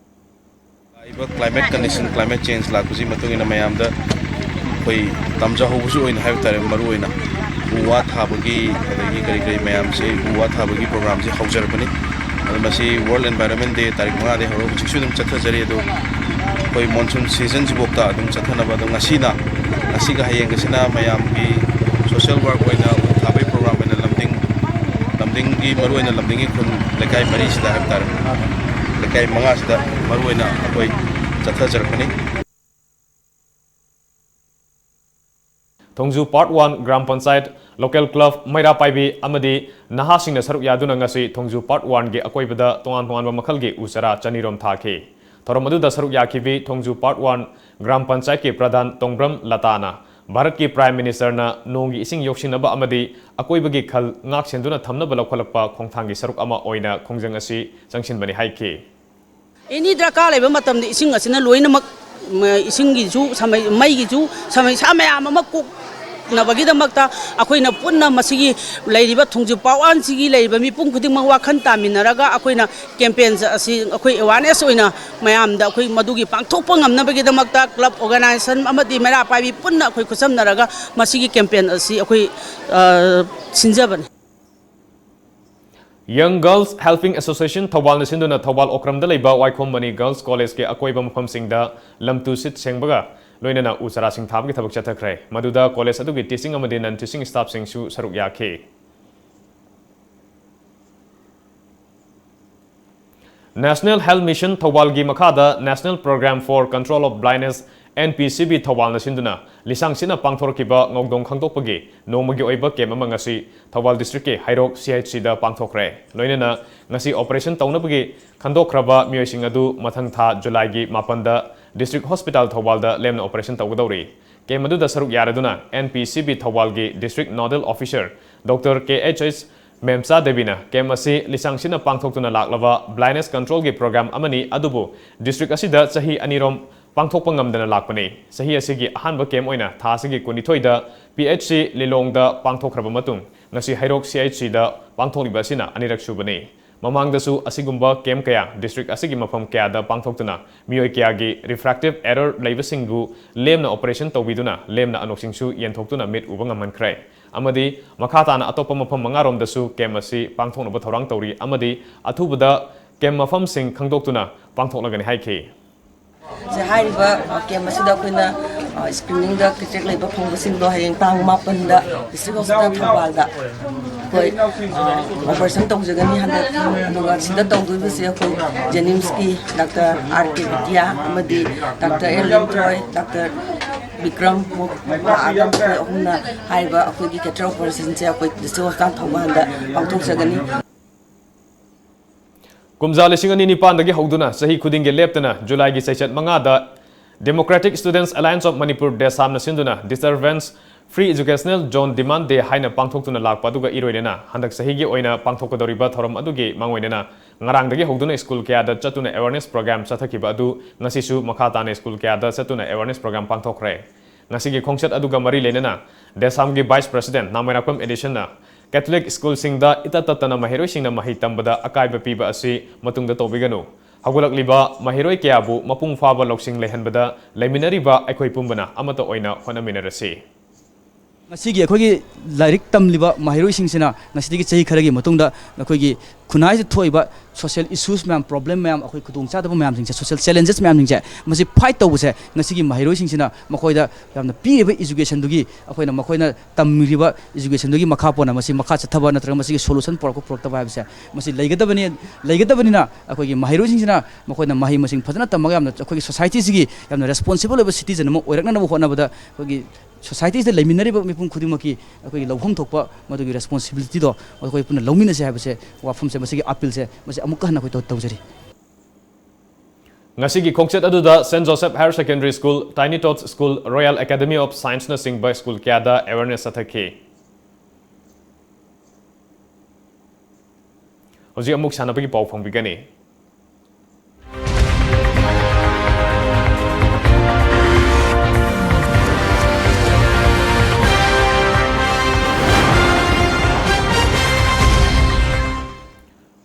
ꯂꯥꯛꯏꯕ climate condition, climate change ꯂꯥꯛꯄꯁꯤ ꯃꯇꯨꯡ ꯏꯟꯅ ꯃꯌꯥꯝꯗ ꯑꯩꯈꯣꯏ ꯇꯝꯖꯍꯧꯕꯁꯨ ꯑꯣꯏꯅ ꯍꯥꯏꯕ ꯇꯥꯔꯦ, ꯃꯔꯨ ꯑꯣꯏꯅ ꯎ ꯋꯥ ꯊꯥꯕꯒꯤ, ꯑꯗꯒꯤ ꯀꯔꯤ ꯀꯔꯤ ꯃꯌꯥꯝꯁꯦ, ꯎ ꯋꯥ ꯊꯥꯕꯒꯤ program ꯁꯦ ꯍꯧꯖꯔꯛꯄꯅꯤ꯫ ꯑꯗꯣ ꯃꯁꯤ World Environment Day ꯇꯥꯔꯤꯛ ꯃꯉꯥꯗꯒꯤ ꯍꯧꯔꯒ ꯍꯧꯖꯤꯛꯁꯨ ꯑꯗꯨꯝ ꯆꯠꯊꯖꯔꯤ꯫ ꯑꯗꯣ ꯑꯩꯈꯣꯏ monsoon season ꯁꯤꯐꯥꯎꯗ ꯑꯗꯨꯝ ꯆꯠꯊꯅꯕ, ꯑꯗꯣ ꯉꯁꯤꯅ, ꯉꯁꯤꯒ ꯍꯌꯦꯡꯒꯁꯤꯅ ꯃꯌꯥꯝꯒꯤ social work ꯑꯣꯏꯅ ꯎ ꯊꯥꯕꯒꯤ program ꯑꯣꯏꯅ ꯂꯝꯗꯤꯡ, ꯂꯝꯗꯤꯡꯒꯤ, ꯃꯔꯨꯑꯣꯏꯅ ꯂꯝꯗꯤꯡꯒꯤ ꯈꯨꯟ ꯂꯩꯀꯥꯏ ꯃꯔꯤꯁꯤꯗ ꯍꯥꯏꯕ ꯇꯥꯔꯦ, ꯂꯩꯀꯥꯏ ꯃꯉꯥꯁꯤꯗ ꯃꯔꯨꯑꯣꯏꯅ ꯑꯩꯈꯣꯏ ꯆꯠꯊꯖꯔꯛꯄꯅꯤ꯫ ꯊꯣꯡꯖꯨ Part One gram panchayat, local club, ꯃꯩꯔꯥ ꯄꯥꯏꯕꯤ ꯑꯃꯗꯤ ꯅꯍꯥꯁꯤꯡꯅ ꯁꯔꯨꯛ ꯌꯥꯗꯨꯅ ꯉꯁꯤ ꯊꯣꯡꯖꯨ Part One ꯒꯤ ꯑꯀꯣꯏꯕꯗ ꯇꯣꯉꯥꯟ ꯇꯣꯉꯥꯟꯕ ꯃꯈꯜꯒꯤ ꯎ ꯆꯥꯔꯥ ꯆꯅꯤꯔꯣꯝ ꯊꯥꯈꯤ꯫ ꯊꯧꯔꯝ ꯑꯗꯨꯗ ꯁꯔꯨꯛ ꯌꯥꯈꯤꯕꯤ ꯊꯣꯡꯖꯨ Part One ꯒ꯭ꯔꯥꯝ ꯄꯟꯆꯥꯌꯠꯀꯤ ꯄ꯭ꯔꯙꯥꯟ ꯇꯣꯡꯕ꯭ꯔꯝ ꯂꯇꯥꯅ ꯚꯥꯔꯠꯀꯤ Prime Minister ꯅ ꯅꯣꯡꯒꯤ ꯏꯁꯤꯡ ꯌꯣꯛꯁꯤꯟꯅꯕ ꯑꯃꯗꯤ ꯑꯀꯣꯏꯕꯒꯤ ꯈꯜ ꯉꯥꯛ ꯁꯦꯟꯗꯨꯅ ꯊꯝꯅꯕ ꯂꯧꯈꯠꯂꯛꯄ ꯈꯣꯡꯊꯥꯡꯒꯤ ꯁꯔꯨꯛ ꯑꯃ ꯑꯣꯏꯅ ꯈꯣꯡꯖꯪ ꯑꯁꯤ ꯆꯪꯁꯤꯟꯕꯅꯤ ꯍꯥꯏꯈꯤ꯫ Any ꯗꯔꯀꯥꯔ ꯂꯩꯕ ꯃꯇꯝꯗ ꯏꯁꯤꯡ ꯑꯁꯤꯅ ꯂꯣꯏꯅꯃꯛ, ꯃ-, ꯏꯁꯤꯡꯒꯤꯁꯨ, ꯁꯃꯩ-, ꯃꯩꯒꯤꯁꯨ ꯁꯃꯩꯁꯥ ꯃꯌꯥꯝ ꯑꯃ ꯀꯣꯛꯅꯕꯒꯤꯗꯃꯛꯇ ꯑꯩꯈꯣꯏꯅ ꯄꯨꯟꯅ ꯃꯁꯤꯒꯤ ꯂꯩꯔꯤꯕ ꯊꯣꯡꯖꯨ Part One ꯁꯤꯒꯤ ꯂꯩꯔꯤꯕ ꯃꯤꯄꯨꯝ ꯈꯨꯗꯤꯡꯃꯛ ꯋꯥꯈꯜ ꯇꯥꯃꯤꯟꯅꯔꯒ ꯑꯩꯈꯣꯏꯅ campaign ꯑꯁꯤ ꯑꯩꯈꯣꯏ awareness ꯑꯣꯏꯅ ꯃꯌꯥꯝꯗ ꯑꯩꯈꯣꯏ ꯃꯗꯨꯒꯤ ꯄꯥꯡꯊꯣꯛꯄ ꯉꯝꯅꯕꯒꯤꯗꯃꯛꯇ club, organisation ꯑꯃꯗꯤ ꯃꯩꯔꯥ ꯄꯥꯏꯕꯤ ꯄꯨꯟꯅ ꯑꯩꯈꯣꯏ ꯈꯨꯠꯁꯝꯅꯔꯒ ꯃꯁꯤꯒꯤ campaign ꯑꯁꯤ ꯑꯩꯈꯣꯏ, ꯑ, ꯁꯤꯟꯖꯕꯅꯤ꯫ Young Girls Helping Association ꯊꯧꯕꯥꯜꯅ ꯁꯤꯟꯗꯨꯅ ꯊꯧꯕꯥꯜ ꯑꯣꯀ꯭ꯔꯝꯗ ꯂꯩꯕ ꯋꯥꯏꯈꯣꯝ ꯃꯅꯤ Girls College ꯀꯤ ꯑꯀꯣꯏꯕ ꯃꯐꯝꯁꯤꯡꯗ ꯂꯝ ꯇꯨ ꯁꯤꯠ ꯁꯦꯡꯕꯒ ꯂꯣꯏꯅꯅ ꯎ ꯆꯥꯔꯥꯁꯤꯡ ꯊꯥꯕꯒꯤ ꯊꯕꯛ ꯆꯠꯊꯈ꯭ꯔꯦ꯫ ꯃꯗꯨꯗ ꯀꯣꯂꯦꯖ ꯑꯗꯨꯒꯤ ꯇꯤꯆꯤꯡ ꯑꯃꯗꯤ ꯅꯟ ꯇꯤꯆꯤꯡ ꯁ꯭ꯇꯥꯐꯁꯤꯡꯁꯨ ꯁꯔꯨꯛ ꯌꯥꯈꯤ꯫ National Health Mission ꯊꯧꯕꯥꯜꯒꯤ ꯃꯈꯥꯗ National Program for Control of Blindness, N P C B, ꯊꯧꯕꯥꯜꯅ ꯁꯤꯟꯗꯨꯅ ꯂꯤꯁꯥꯡ ꯁꯤꯠꯅ ꯄꯥꯡꯊꯣꯔꯛꯈꯤꯕ ꯉꯧꯗꯣꯡ ꯈꯪꯗꯣꯛꯄꯒꯤ ꯅꯣꯡꯃꯒꯤ ꯑꯣꯏꯕ ꯀꯦꯝ ꯑꯃ ꯉꯁꯤ ꯊꯧꯕꯥꯜ ꯗꯤꯁꯇ꯭ꯔꯤꯛꯀꯤ ꯍꯩꯔꯣꯛ C H C ꯗ ꯄꯥꯡꯊꯣꯛꯈ꯭ꯔꯦ꯫ ꯂꯣꯏꯅꯅ ꯉꯁꯤ ꯑꯣꯄꯔꯦꯁꯟ ꯇꯧꯅꯕꯒꯤ ꯈꯟꯗꯣꯛꯈ꯭ꯔꯕ ꯃꯤꯑꯣꯏꯁꯤꯡ ꯑꯗꯨ ꯃꯊꯪ ꯊꯥ ꯖꯨꯂꯥꯏꯒꯤ ꯃꯥꯄꯟꯗ ꯗꯤꯁꯇ꯭ꯔꯤꯛ ꯍꯣꯁꯄꯤꯇꯥꯜ ꯊꯧꯕꯥꯜꯗ ꯂꯦꯝꯅ ꯑꯣꯄꯔꯦꯁꯟ ꯇꯧꯒꯗꯧꯔꯤ꯫ ꯀꯦꯝ ꯑꯗꯨꯗ ꯁꯔꯨꯛ ꯌꯥꯔꯗꯨꯅ N P C B ꯊꯧꯕꯥꯜꯒꯤ district nodal officer doctor K H H Memcha ꯗꯦꯕꯤꯅ ꯀꯦꯝ ꯑꯁꯤ ꯂꯤꯁꯥꯡ ꯁꯤꯠꯅ ꯄꯥꯡꯊꯣꯛꯇꯨꯅ ꯂꯥꯛꯂꯕ ꯕ꯭ꯂꯥꯏꯟꯅꯦꯁ ꯀꯟꯇ꯭ꯔꯣꯜꯒꯤ ꯄ꯭ꯔꯣꯒ꯭ꯔꯥꯝ ꯑꯃꯅꯤ, ꯑꯗꯨꯕꯨ ꯗꯤꯁꯇ꯭ꯔꯤꯛ ꯑꯁꯤꯗ ꯆꯍꯤ ꯑꯅꯤꯔꯣꯝ ꯄꯥꯡꯊꯣꯛꯄ ꯉꯝꯗꯅ ꯂꯥꯛꯄꯅꯤ꯫ ꯆꯍꯤ ꯑꯁꯤꯒꯤ ꯑꯍꯥꯟꯕ ꯀꯦꯝ ꯑꯣꯏꯅ ꯊꯥ ꯑꯁꯤꯒꯤ ꯀꯨꯟꯅꯤꯊꯣꯏꯗ P H C ꯂꯤꯂꯣꯡꯗ ꯄꯥꯡꯊꯣꯛꯈ꯭ꯔꯕ ꯃꯇꯨꯡ, ꯉꯁꯤ ꯍꯩꯔꯣꯛ C H C ꯗ ꯄꯥꯡꯊꯣꯛꯂꯤꯕ ꯑꯁꯤꯅ ꯑꯅꯤꯔꯛ ꯁꯨꯕꯅꯤ꯫ ꯃꯃꯥꯡꯗꯁꯨ ꯑꯁꯤꯒꯨꯝꯕ ꯀꯦꯝ ꯀꯌꯥ ꯗꯤꯁꯇ꯭ꯔꯤꯛ ꯑꯁꯤꯒꯤ ꯃꯐꯝ ꯀꯌꯥꯗ ꯄꯥꯡꯊꯣꯛꯇꯨꯅ ꯃꯤꯑꯣꯏ ꯀꯌꯥꯒꯤ ꯔꯤꯐ꯭ꯔꯦꯛꯇꯤꯚ ꯑꯦꯔꯔ ꯂꯩꯕꯁꯤꯡꯕꯨ ꯂꯦꯝꯅ ꯑꯣꯄꯔꯦꯁꯟ ꯇꯧꯕꯤꯗꯨꯅ ꯂꯦꯝꯅ ꯑꯅꯣꯛꯁꯤꯡꯁꯨ ꯌꯦꯟꯊꯣꯛꯇꯨꯅ ꯃꯤꯠ ꯎꯕ ꯉꯝꯍꯟꯈ꯭ꯔꯦ꯫ ꯑꯃꯗꯤ ꯃꯈꯥ ꯇꯥꯅ ꯑꯇꯣꯞꯄ ꯃꯐꯝ ꯃꯉꯥꯔꯣꯝꯗꯁꯨ ꯀꯦꯝ ꯑꯁꯤ ꯄꯥꯡꯊꯣꯛꯅꯕ ꯊꯧꯔꯥꯡ ꯇꯧꯔꯤ ꯑꯃꯗꯤ ꯑꯊꯨꯕꯗ ꯀꯦꯝ ꯃꯐꯝꯁꯤꯡ ꯈꯪꯗꯣꯛꯇꯨꯅ ꯄꯥꯡꯊꯣꯛꯂꯒꯅꯤ ꯍꯥꯏꯈꯤ꯫ ꯁꯦ, ꯍꯥꯏꯔꯤꯕ, ꯑ, ꯀꯦꯝ ꯑꯁꯤꯗ ꯑꯩꯈꯣꯏꯅ, ꯑ, ꯁ꯭ꯀ꯭ꯔꯤꯅꯤꯡꯗ ꯀꯦꯇꯔꯦꯛ ꯂꯩꯕ ꯐꯪꯕꯁꯤꯡꯗꯣ ꯍꯌꯦꯡ ꯇꯥꯡ ꯃꯥꯄꯟꯗ ꯗꯤꯁꯇ꯭ꯔꯤꯛ ꯍꯣꯁꯄꯤꯇꯥꯜ ꯊꯧꯕꯥꯜꯗ ꯑꯩꯈꯣꯏ, ꯑ, ꯑꯣꯄꯔꯦꯁꯟ ꯇꯧꯖꯒꯅꯤ ꯍꯟꯗꯛ꯫ ꯑꯗꯨꯒ ꯁꯤꯗ ꯇꯧꯗꯣꯏꯕꯁꯦ ꯑꯩꯈꯣꯏ ꯖꯦꯅꯤꯝꯁꯀꯤ ꯗꯥꯛꯇꯔ R K ꯕꯤꯗ꯭ꯌꯥ ꯑꯃꯗꯤ ꯗꯥꯛꯇꯔ ꯑꯦꯜ ꯂꯤꯟꯊꯣꯏ, ꯗꯥꯛꯇꯔ ꯕꯤꯀ꯭ꯔꯝ ꯂꯥꯛꯑꯒ ꯃꯈꯣꯏ ꯑꯍꯨꯝꯅ ꯍꯥꯏꯔꯤꯕ ꯑꯩꯈꯣꯏꯒꯤ ꯀꯦꯇꯔꯦꯛ ꯑꯣꯄꯔꯦꯁꯟꯁꯦ ꯑꯩꯈꯣꯏ ꯗꯤꯁꯇ꯭ꯔꯤꯛ ꯍꯣꯁꯄꯤꯇꯥꯜ ꯊꯧꯕꯥꯜꯗ ꯄꯥꯡꯊꯣꯛꯆꯒꯅꯤ꯫ ꯀꯨꯝꯖꯥ ꯂꯤꯁꯤꯡ ꯑꯅꯤ ꯅꯤꯄꯥꯟꯗꯒꯤ ꯍꯧꯗꯨꯅ ꯆꯍꯤ ꯈꯨꯗꯤꯡꯒꯤ ꯂꯦꯞꯇꯅ ꯖꯨꯂꯥꯏꯒꯤ ꯆꯩꯆꯠ ꯃꯉꯥꯗ Democratic Students Alliance of Manipur, ꯗꯦꯁꯥꯝꯅ ꯁꯤꯟꯗꯨꯅ Disturbance Free Educational Zone Demand Day ꯍꯥꯏꯅ ꯄꯥꯡꯊꯣꯛꯇꯨꯅ ꯂꯥꯛꯄ ꯑꯗꯨꯒ ꯏꯔꯣꯏꯅꯅ ꯍꯟꯗꯛ ꯆꯍꯤꯒꯤ ꯑꯣꯏꯅ ꯄꯥꯡꯊꯣꯛꯀꯗꯧꯔꯤꯕ ꯊꯧꯔꯝ ꯑꯗꯨꯒꯤ ꯃꯥꯡꯑꯣꯏꯅꯅ ꯉꯔꯥꯡꯗꯒꯤ ꯍꯧꯗꯨꯅ ꯁ꯭ꯀꯨꯜ ꯀꯌꯥꯗ ꯆꯠꯇꯨꯅ ꯑꯦꯋꯥꯔꯅꯦꯁ ꯄ꯭ꯔꯣꯒ꯭ꯔꯥꯝ ꯆꯠꯊꯈꯤꯕ ꯑꯗꯨ ꯉꯁꯤꯁꯨ ꯃꯈꯥ ꯇꯥꯅ ꯁ꯭ꯀꯨꯜ ꯀꯌꯥꯗ ꯆꯠꯇꯨꯅ ꯑꯦꯋꯥꯔꯅꯦꯁ ꯄ꯭ꯔꯣꯒ꯭ꯔꯥꯝ ꯄꯥꯡꯊꯣꯛꯈ꯭ꯔꯦ꯫ ꯉꯁꯤꯒꯤ ꯈꯣꯡꯆꯠ ꯑꯗꯨꯒ ꯃꯔꯤ ꯂꯩꯅꯅ ꯗꯦꯁꯥꯝꯒꯤ ꯚꯥꯏꯁ ꯄ꯭ꯔꯦꯁꯤꯗꯦꯟꯠ ꯅꯥꯃꯩꯔꯥꯛꯄꯝ ꯑꯦꯗꯤꯁꯟꯅ ꯀꯦꯊꯣꯂꯤꯛ ꯁ꯭ꯀꯨꯜꯁꯤꯡꯗ ꯏꯇꯠ ꯇꯠꯇꯅ ꯃꯍꯩꯔꯣꯏꯁꯤꯡꯅ ꯃꯍꯩ ꯇꯝꯕꯗ ꯑꯀꯥꯏꯕ ꯄꯤꯕ ꯑꯁꯤ ꯃꯇꯨꯡꯗ ꯇꯧꯕꯤꯒꯅꯨ꯫ ꯍꯧꯒꯠꯂꯛꯂꯤꯕ ꯃꯍꯩꯔꯣꯏ ꯀꯌꯥꯕꯨ ꯃꯄꯨꯡ ꯐꯥꯕ ꯂꯧꯁꯤꯡ ꯂꯩꯍꯟꯕꯗ ꯂꯩꯃꯤꯟꯅꯔꯤꯕ ꯑꯩꯈꯣꯏ ꯄꯨꯝꯕꯅ ꯑꯃꯠꯇ ꯑꯣꯏꯅ ꯍꯣꯠꯅꯃꯤꯟꯅꯔꯁꯤ꯫ ꯉꯁꯤꯒꯤ ꯑꯩꯈꯣꯏꯒꯤ ꯂꯥꯏꯔꯤꯛ ꯇꯝꯂꯤꯕ ꯃꯍꯩꯔꯣꯏꯁꯤꯡꯁꯤꯅ ꯉꯁꯤꯗꯒꯤ ꯆꯍꯤ ꯈꯔꯒꯤ ꯃꯇꯨꯡꯗ ꯑꯩꯈꯣꯏꯒꯤ ꯈꯨꯟꯅꯥꯏꯁꯤꯗ ꯊꯣꯛꯏꯕ social issues ꯃꯌꯥꯝ, problem ꯃꯌꯥꯝ, ꯑꯩꯈꯣꯏ ꯈꯨꯗꯣꯡꯆꯥꯗꯕ ꯃꯌꯥꯝꯁꯤꯡꯁꯦ, social challenges ꯃꯌꯥꯝꯁꯤꯡꯁꯦ, ꯃꯁꯤ fight ꯇꯧꯕꯁꯦ ꯉꯁꯤꯒꯤ ꯃꯍꯩꯔꯣꯏꯁꯤꯡꯁꯤꯅ ꯃꯈꯣꯏꯗ ꯌꯥꯝꯅ ꯄꯤꯔꯤꯕ educationꯗꯨꯒꯤ, ꯑꯩꯈꯣꯏꯅ ꯃꯈꯣꯏꯅ ꯇꯝꯃꯤꯕ educationꯗꯨꯒꯤ ꯃꯈꯥ ꯄꯣꯟꯅ ꯃꯁꯤ ꯃꯈꯥ ꯆꯠꯊꯕ ꯅꯠꯇ꯭ꯔꯒ ꯃꯁꯤꯒꯤ solution ꯄꯨꯔꯛꯄ ꯄꯨꯔꯛꯇꯕ ꯍꯥꯏꯕꯁꯦ ꯃꯁꯤ ꯂꯩꯒꯗꯕꯅꯤ꯫ ꯂꯩꯒꯗꯕꯅꯤꯅ ꯑꯩꯈꯣꯏꯒꯤ ꯃꯍꯩꯔꯣꯏꯁꯤꯡꯁꯤꯅ ꯃꯈꯣꯏꯅ ꯃꯍꯩ ꯃꯁꯤꯡ ꯐꯖꯅ ꯇꯝꯃꯒ ꯌꯥꯝꯅ ꯑꯩꯈꯣꯏꯒꯤ societyꯁꯤꯒꯤ ꯌꯥꯝꯅ responsible ꯑꯣꯏꯕ citizen ꯑꯃ ꯑꯣꯏꯔꯛꯅꯅꯕ ꯍꯣꯠꯅꯕꯗ ꯑꯩꯈꯣꯏꯒꯤ societyꯁꯤꯗ ꯂꯩꯃꯤꯟꯅꯔꯤꯕ ꯃꯤꯄꯨꯝ ꯈꯨꯗꯤꯡꯃꯛꯀꯤ ꯑꯩꯈꯣꯏꯒꯤ ꯂꯧꯐꯝ ꯊꯣꯛꯄ ꯃꯗꯨꯒꯤ responsibilityꯗꯣ ꯑꯩꯈꯣꯏ ꯄꯨꯟꯅ ꯂꯧꯃꯤꯟꯅꯁꯦ ꯍꯥꯏꯕꯁꯦ, ꯋꯥꯐꯝꯁꯦ, ꯃꯁꯤꯒꯤ appealꯁꯦ ꯃꯁꯤ ꯑꯃꯨꯛꯀ ꯍꯟꯅ ꯑꯩꯈꯣꯏ ꯇꯧ-, ꯇꯧꯖꯔꯤ꯫ ꯉꯁꯤꯒꯤ ꯈꯣꯡꯆꯠ ꯑꯗꯨꯗ Saint Joseph Higher Secondary School, Tiny Tots School, Royal Academy of Scienceꯅꯆꯤꯡꯕ school ꯀꯌꯥꯗ awareness ꯆꯠꯊꯈꯤ꯫ ꯍꯧꯖꯤꯛ ꯑꯃꯨꯛ ꯁꯥꯟꯅꯕꯒꯤ ꯄꯥꯎ ꯐꯪꯕꯤꯒꯅꯤ꯫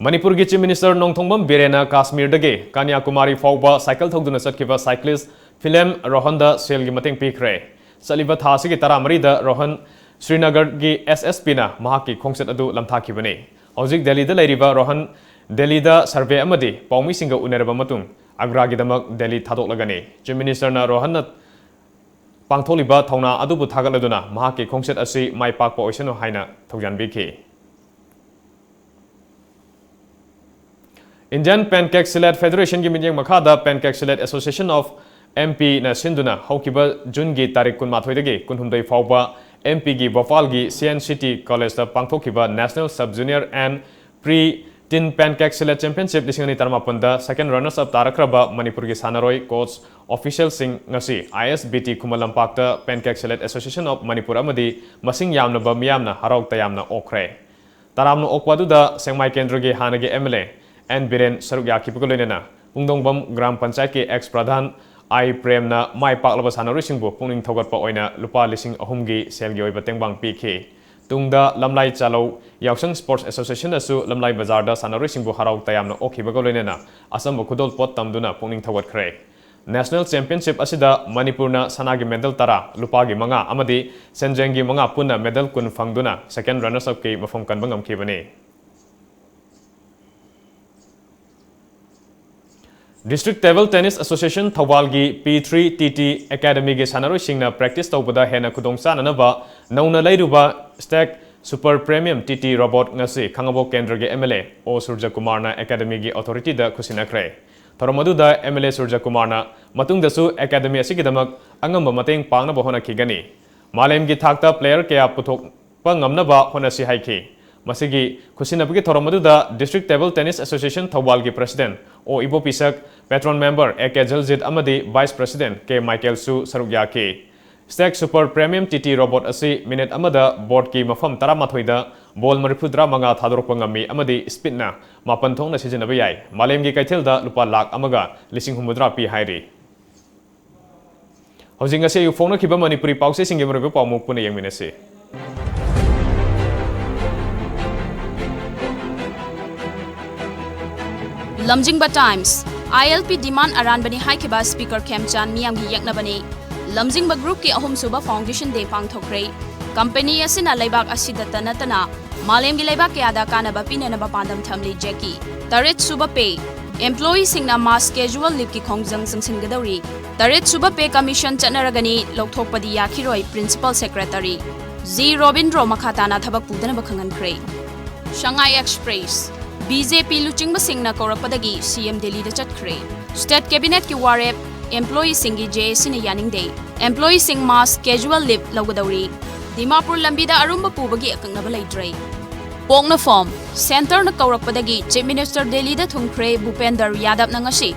ꯃꯅꯤꯄꯨꯔꯒꯤ Chief Minister ꯅꯣꯡꯊꯣꯡꯕꯝ ꯕꯤꯔꯦꯟꯅ ꯀꯥꯁꯃꯤꯔꯗꯒꯤ ꯀꯟꯌꯥꯀꯨꯃꯥꯔꯤ ꯐꯥꯎꯕ cycle ꯊꯧꯗꯨꯅ ꯆꯠꯈꯤꯕ cyclist ꯐꯤꯂꯦꯝ ꯔꯣꯍꯟꯗ ꯁꯦꯜꯒꯤ ꯃꯇꯦꯡ ꯄꯤꯈ꯭ꯔꯦ꯫ ꯆꯠꯂꯤꯕ ꯊꯥ ꯑꯁꯤꯒꯤ ꯇꯔꯥꯃꯔꯤꯗ ꯔꯣꯍꯟ ꯁ꯭ꯔꯤꯅꯒꯔꯒꯤ SSPꯅ ꯃꯍꯥꯛꯀꯤ ꯈꯣꯡꯆꯠ ꯑꯗꯨ ꯂꯝꯊꯥꯈꯤꯕꯅꯤ꯫ ꯍꯧꯖꯤꯛ ꯗꯦꯜꯂꯤꯗ ꯂꯩꯔꯤꯕ ꯔꯣꯍꯟ ꯗꯦꯜꯂꯤꯗ survey ꯑꯃꯗꯤ ꯄꯥꯎꯃꯤꯁꯤꯡꯒ ꯎꯅꯔꯕ ꯃꯇꯨꯡ ꯑꯒ꯭ꯔꯥꯒꯤꯗꯃꯛ ꯗꯦꯜꯂꯤ ꯊꯥꯗꯣꯛꯂꯒꯅꯤ꯫ Chief Ministerꯅ ꯔꯣꯍꯟꯅ ꯄꯥꯡꯊꯣꯛꯂꯤꯕ ꯊꯧꯅꯥ ꯑꯗꯨꯕꯨ ꯊꯥꯒꯠꯂꯗꯨꯅ ꯃꯍꯥꯛꯀꯤ ꯈꯣꯡꯆꯠ ꯑꯁꯤ ꯃꯥꯏ ꯄꯥꯛꯄ ꯑꯣꯏꯁꯅꯨ ꯍꯥꯏꯅ ꯊꯧꯖꯥꯟꯕꯤꯈꯤ꯫ Indian Pencak Silat Federationꯒꯤ ꯃꯤꯠꯌꯦꯡ ꯃꯈꯥꯗ Pencak Silat Association of MPꯅ ꯁꯤꯟꯗꯨꯅ ꯍꯧꯈꯤꯕ ꯖꯨꯟꯒꯤ ꯇꯥꯔꯤꯛ ꯀꯨꯟꯃꯥꯊꯣꯏꯗꯒꯤ ꯀꯨꯟꯍꯨꯝꯗꯣꯏ ꯐꯥꯎꯕ MPꯒꯤ ꯚꯣꯄꯥꯜꯒꯤ CNCT Collegeꯇ ꯄꯥꯡꯊꯣꯛꯈꯤꯕ National Sub Junior and Pre Teen Pencak Silat Championship ꯂꯤꯁꯤꯡ ꯑꯅꯤ ꯇꯔꯥꯃꯥꯄꯟꯗ second runners up ꯇꯥꯔꯛꯈ꯭ꯔꯕ ꯃꯅꯤꯄꯨꯔꯒꯤ ꯁꯥꯟꯅꯔꯣꯏ, coach, officialꯁꯤꯡ ꯉꯁꯤ ISBT ꯈꯨꯃꯟ ꯂꯝꯄꯥꯛꯇ Pencak Silat Association of Manipur ꯑꯃꯗꯤ ꯃꯁꯤꯡ ꯌꯥꯝꯂꯕ ꯃꯤꯌꯥꯝꯅ ꯍꯔꯥꯎ ꯇꯌꯥꯝꯅ ꯑꯣꯛꯈ꯭ꯔꯦ꯫ ꯇꯔꯥꯝꯅ ꯑꯣꯛꯄ ꯑꯗꯨꯗ ꯁꯦꯡꯃꯥꯏ ꯀꯦꯟꯗ꯭ꯔꯒꯤ ꯍꯥꯟꯅꯒꯤ MLA ꯑꯦꯟ ꯕꯤꯔꯦꯟ ꯁꯔꯨꯛ ꯌꯥꯈꯤꯕꯒ ꯂꯣꯏꯅꯅ ꯄꯨꯡꯗꯣꯡꯕꯝ ꯒ꯭ꯔꯥꯝ ꯄꯟꯆꯥꯌꯠꯀꯤ ex ꯄ꯭ꯔꯙꯥꯟ ꯑꯥꯏ ꯄ꯭ꯔꯦꯝꯅ ꯃꯥꯏ ꯄꯥꯛꯂꯕ ꯁꯥꯟꯅꯔꯣꯏꯁꯤꯡꯕꯨ ꯄꯨꯛꯅꯤꯡ ꯊꯧꯒꯠꯄ ꯑꯣꯏꯅ ꯂꯨꯄꯥ ꯂꯤꯁꯤꯡ ꯑꯍꯨꯝꯒꯤ ꯁꯦꯜꯒꯤ ꯑꯣꯏꯕ ꯇꯦꯡꯕꯥꯡ ꯄꯤꯈꯤ꯫ ꯇꯨꯡꯗ ꯂꯝꯂꯥꯏ ꯆꯥꯂꯧ ꯌꯥꯎꯁꯪ Sports Associationꯅꯁꯨ ꯂꯝꯂꯥꯏ ꯕꯖꯥꯔꯗ ꯁꯥꯟꯅꯔꯣꯏꯁꯤꯡꯕꯨ ꯍꯔꯥꯎ ꯇꯌꯥꯝꯅ ꯑꯣꯛꯈꯤꯕꯒ ꯂꯣꯏꯅꯅ ꯑꯆꯝꯕ ꯈꯨꯗꯣꯜꯄꯣꯠ ꯇꯝꯗꯨꯅ ꯄꯨꯛꯅꯤꯡ ꯊꯧꯒꯠꯈ꯭ꯔꯦ꯫ National Championship ꯑꯁꯤꯗ ꯃꯅꯤꯄꯨꯔꯅ ꯁꯅꯥꯒꯤ medal ꯇꯔꯥ, ꯂꯨꯄꯥꯒꯤ ꯃꯉꯥ ꯑꯃꯗꯤ ꯁꯦꯟꯖꯦꯡꯒꯤ ꯃꯉꯥ ꯄꯨꯟꯅ medal ꯀꯨꯟ ꯐꯪꯗꯨꯅ second runners upꯀꯤ ꯃꯐꯝ ꯀꯟꯕ ꯉꯝꯈꯤꯕꯅꯤ꯫ District Table Tennis Association ꯊꯧꯕꯥꯜꯒꯤ P three T T Academyꯒꯤ ꯁꯥꯟꯅꯔꯣꯏꯁꯤꯡꯅ practice ꯇꯧꯕꯗ ꯍꯦꯟꯅ ꯈꯨꯗꯣꯡ ꯆꯥꯅꯅꯕ ꯅꯧꯅ ꯂꯩꯔꯨꯕ Stack Super Premium T T Robot ꯉꯁꯤ ꯈꯥꯉꯕꯣꯛ ꯀꯦꯟꯗ꯭ꯔꯒꯤ M L A O ꯁꯨꯔꯖꯀꯨꯃꯥꯔꯅ Academyꯒꯤ authorityꯗ ꯈꯨꯠꯁꯤꯟꯅꯈ꯭ꯔꯦ꯫ ꯊꯧꯔꯝ ꯑꯗꯨꯗ M L A ꯁꯨꯔꯖꯀꯨꯃꯥꯔꯅ ꯃꯇꯨꯡꯗꯁꯨ Academy ꯑꯁꯤꯒꯤꯗꯃꯛ ꯑꯉꯝꯕ ꯃꯇꯦꯡ ꯄꯥꯡꯅꯕ ꯍꯣꯠꯅꯈꯤꯒꯅꯤ꯫ ꯃꯥꯂꯦꯝꯒꯤ ꯊꯥꯛꯇ player ꯀꯌꯥ ꯄꯨꯊꯣꯛ ꯄ ꯉꯝꯅꯕ ꯍꯣꯠꯅꯁꯤ ꯍꯥꯏꯈꯤ꯫ ꯃꯁꯤꯒꯤ ꯈꯨꯠꯁꯤꯟꯅꯕꯒꯤ ꯊꯧꯔꯝ ꯑꯗꯨꯗ District Table Tennis Association ꯊꯧꯕꯥꯜꯒꯤ President ꯑꯣ ꯏꯕꯣꯄꯤꯁꯛ, Patron Member A K ꯖꯜꯖꯤꯠ ꯑꯃꯗꯤ Vice President K ꯃꯥꯏꯀꯦꯜꯁꯨ ꯁꯔꯨꯛ ꯌꯥꯈꯤ꯫ Stack Super Premium T T Robot ꯑꯁꯤ minute ꯑꯃꯗ boardꯀꯤ ꯃꯐꯝ ꯇꯔꯥꯃꯥꯊꯣꯏꯗ ball ꯃꯔꯤꯐꯨꯇꯔꯥꯃꯉꯥ ꯊꯥꯗꯣꯔꯛꯄ ꯉꯝꯃꯤ ꯑꯃꯗꯤ speedꯅ ꯃꯥꯄꯟ ꯊꯣꯛꯅ ꯁꯤꯖꯤꯟꯅꯕ ꯌꯥꯏ꯫ ꯃꯥꯂꯦꯝꯒꯤ ꯀꯩꯊꯦꯜꯗ ꯂꯨꯄꯥ ꯂꯥꯈ ꯑꯃꯒ ꯂꯤꯁꯤꯡ ꯍꯨꯝꯐꯨꯇꯔꯥ ꯄꯤ ꯍꯥꯏꯔꯤ꯫ ꯍꯧꯖꯤꯛ ꯉꯁꯤ ꯑꯌꯨꯛ ꯐꯣꯡꯅꯈꯤꯕ ꯃꯅꯤꯄꯨꯔꯤ ꯄꯥꯎꯆꯦꯁꯤꯡꯒꯤ ꯃꯔꯨꯑꯣꯏꯕ ꯄꯥꯎꯃꯨꯛ ꯄꯨꯟꯅ ꯌꯦꯡꯃꯤꯟꯅꯁꯤ꯫ ꯂꯝꯖꯤꯡꯕ Times, I L P demand ꯑꯔꯥꯟꯕꯅꯤ ꯍꯥꯏꯈꯤꯕ Speaker ꯈꯦꯝꯆꯥꯟ ꯃꯤꯌꯥꯝꯒꯤ ꯌꯦꯛꯅꯕꯅꯤ꯫ ꯂꯝꯖꯤꯡꯕ groupꯀꯤ ꯑꯍꯨꯝꯁꯨꯕ foundation day ꯄꯥꯡꯊꯣꯛꯈ꯭ꯔꯦ꯫ Company ꯑꯁꯤꯅ ꯂꯩꯕꯥꯛ ꯑꯁꯤꯗꯇ ꯅꯠꯇꯅ ꯃꯥꯂꯦꯝꯒꯤ ꯂꯩꯕꯥꯛ ꯀꯌꯥꯗ ꯀꯥꯟꯅꯕ ꯄꯤꯅꯅꯕ ꯄꯥꯟꯗꯝ ꯊꯝꯂꯤ꯫ ꯖꯦꯀꯤ꯫ ꯇꯔꯦꯠ ꯁꯨꯕ pay, employeeꯁꯤꯡꯅ mass casual leaveꯀꯤ ꯈꯣꯡꯖꯪ ꯆꯪꯁꯤꯟꯒꯗꯧꯔꯤ꯫ ꯇꯔꯦꯠ ꯁꯨꯕ pay commission ꯆꯠꯅꯔꯒꯅꯤ, ꯂꯧꯊꯣꯛꯄꯗꯤ ꯌꯥꯈꯤꯔꯣꯏ, Principal Secretary ꯖꯤ ꯔꯣꯕꯤꯟꯗ꯭ꯔꯣ ꯃꯈꯥ ꯇꯥꯅ ꯊꯕꯛ ꯄꯨꯗꯅꯕ ꯈꯪꯍꯟꯈ꯭ꯔꯦ꯫ Shanghai Express, B J P ꯂꯨꯆꯤꯡꯕꯁꯤꯡꯅ ꯀꯧꯔꯛꯄꯗꯒꯤ C M ꯗꯦꯜꯂꯤꯗ ꯆꯠꯈ꯭ꯔꯦ꯫ State Cabinetꯀꯤ ꯋꯥꯔꯦꯞ employeeꯁꯤꯡꯒꯤ J A Cꯅ ꯌꯥꯅꯤꯡꯗꯦ꯫ Employeeꯁꯤꯡ mass casual leave ꯂꯧꯒꯗꯧꯔꯤ꯫ ꯗꯤꯃꯥꯄꯨꯔ ꯂꯝꯕꯤꯗ ꯑꯔꯨꯝꯕ ꯄꯨꯕꯒꯤ ꯑꯀꯛꯅꯕ ꯂꯩꯇ꯭ꯔꯦ꯫ ꯄꯣꯛꯅꯐꯝ, Centreꯅ ꯀꯧꯔꯛꯄꯗꯒꯤ Chief Minister ꯗꯦꯜꯂꯤꯗ ꯊꯨꯡꯈ꯭ꯔꯦ꯫ ꯚꯨꯄꯦꯟꯗꯔ ꯌꯥꯗꯕꯅ ꯉꯁꯤ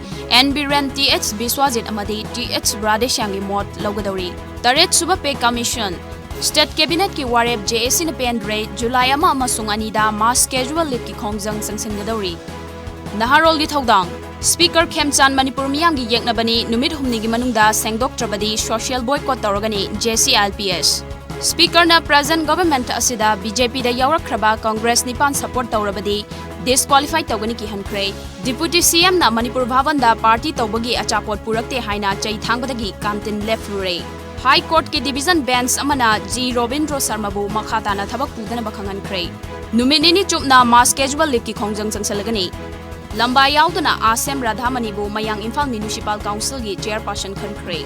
N ꯕꯤꯔꯦꯟ, T H ꯕꯤꯁ꯭ꯋꯥꯖꯤꯠ ꯑꯃꯗꯤ T H ꯔꯥꯙꯦꯁ꯭ꯌꯥꯝꯒꯤ ꯃꯣꯠ ꯂꯧꯒꯗꯧꯔꯤ꯫ ꯇꯔꯦꯠ ꯁꯨꯕ pay commission, State Cabinetꯀꯤ ꯋꯥꯔꯦꯞ J A Cꯅ ꯄꯦꯟꯗ꯭ꯔꯦ꯫ ꯖꯨꯂꯥꯏ ꯑꯃ ꯑꯃꯁꯨꯡ ꯑꯅꯤꯗ mass casual leaveꯀꯤ ꯈꯣꯡꯖꯪ ꯆꯪꯁꯤꯟꯒꯗꯧꯔꯤ꯫ ꯅꯍꯥꯔꯣꯜꯒꯤ ꯊꯧꯗꯥꯡ, Speaker ꯈꯦꯝꯆꯥꯟ ꯃꯅꯤꯄꯨꯔ ꯃꯤꯌꯥꯝꯒꯤ ꯌꯦꯛꯅꯕꯅꯤ, ꯅꯨꯃꯤꯠ ꯍꯨꯝꯅꯤꯒꯤ ꯃꯅꯨꯡꯗ ꯁꯦꯡꯗꯣꯛꯇ꯭ꯔꯕꯗꯤ social boycott ꯇꯧꯔꯒꯅꯤ, J C I L P S꯫ Speakerꯅ present government ꯑꯁꯤꯗ B J Pꯗ ꯌꯥꯎꯔꯛꯈ꯭ꯔꯕ Congress ꯅꯤꯄꯥꯟ support ꯇꯧꯔꯕꯗꯤ disqualify ꯇꯧꯒꯅꯤ ꯀꯤꯍꯟꯈ꯭ꯔꯦ꯫ Deputy C Mꯅ ꯃꯅꯤꯄꯨꯔ ꯚꯥꯕꯟꯗ party ꯇꯧꯕꯒꯤ ꯑꯆꯥꯄꯣꯠ ꯄꯨꯔꯛꯇꯦ ꯍꯥꯏꯅ ꯆꯩ ꯊꯥꯡꯕꯗꯒꯤ ꯀꯥꯝꯇꯤꯟ ꯂꯦꯞꯂꯨꯔꯦ꯫ High Courtꯀꯤ division bench ꯑꯃꯅ ꯖꯤ ꯔꯣꯕꯤꯟꯗ꯭ꯔꯣ ꯁꯔꯃꯕꯨ ꯃꯈꯥ ꯇꯥꯅ ꯊꯕꯛ ꯄꯨꯗꯅꯕ ꯈꯪꯍꯟꯈ꯭ꯔꯦ꯫ ꯅꯨꯃꯤꯠ ꯅꯤꯅꯤ ꯆꯨꯞꯅ mass casual leaveꯀꯤ ꯈꯣꯡꯖꯪ ꯆꯪꯁꯤꯜꯂꯒꯅꯤ꯫ ꯂꯝꯕꯥ ꯌꯥꯎꯗꯨꯅ ꯑꯥꯁꯦꯝ ꯔꯥꯙꯥꯃꯅꯤꯕꯨ ꯃꯌꯥꯡ ꯏꯝꯐꯥꯜ Municipal Councilꯒꯤ chairperson ꯈꯟꯈ꯭ꯔꯦ꯫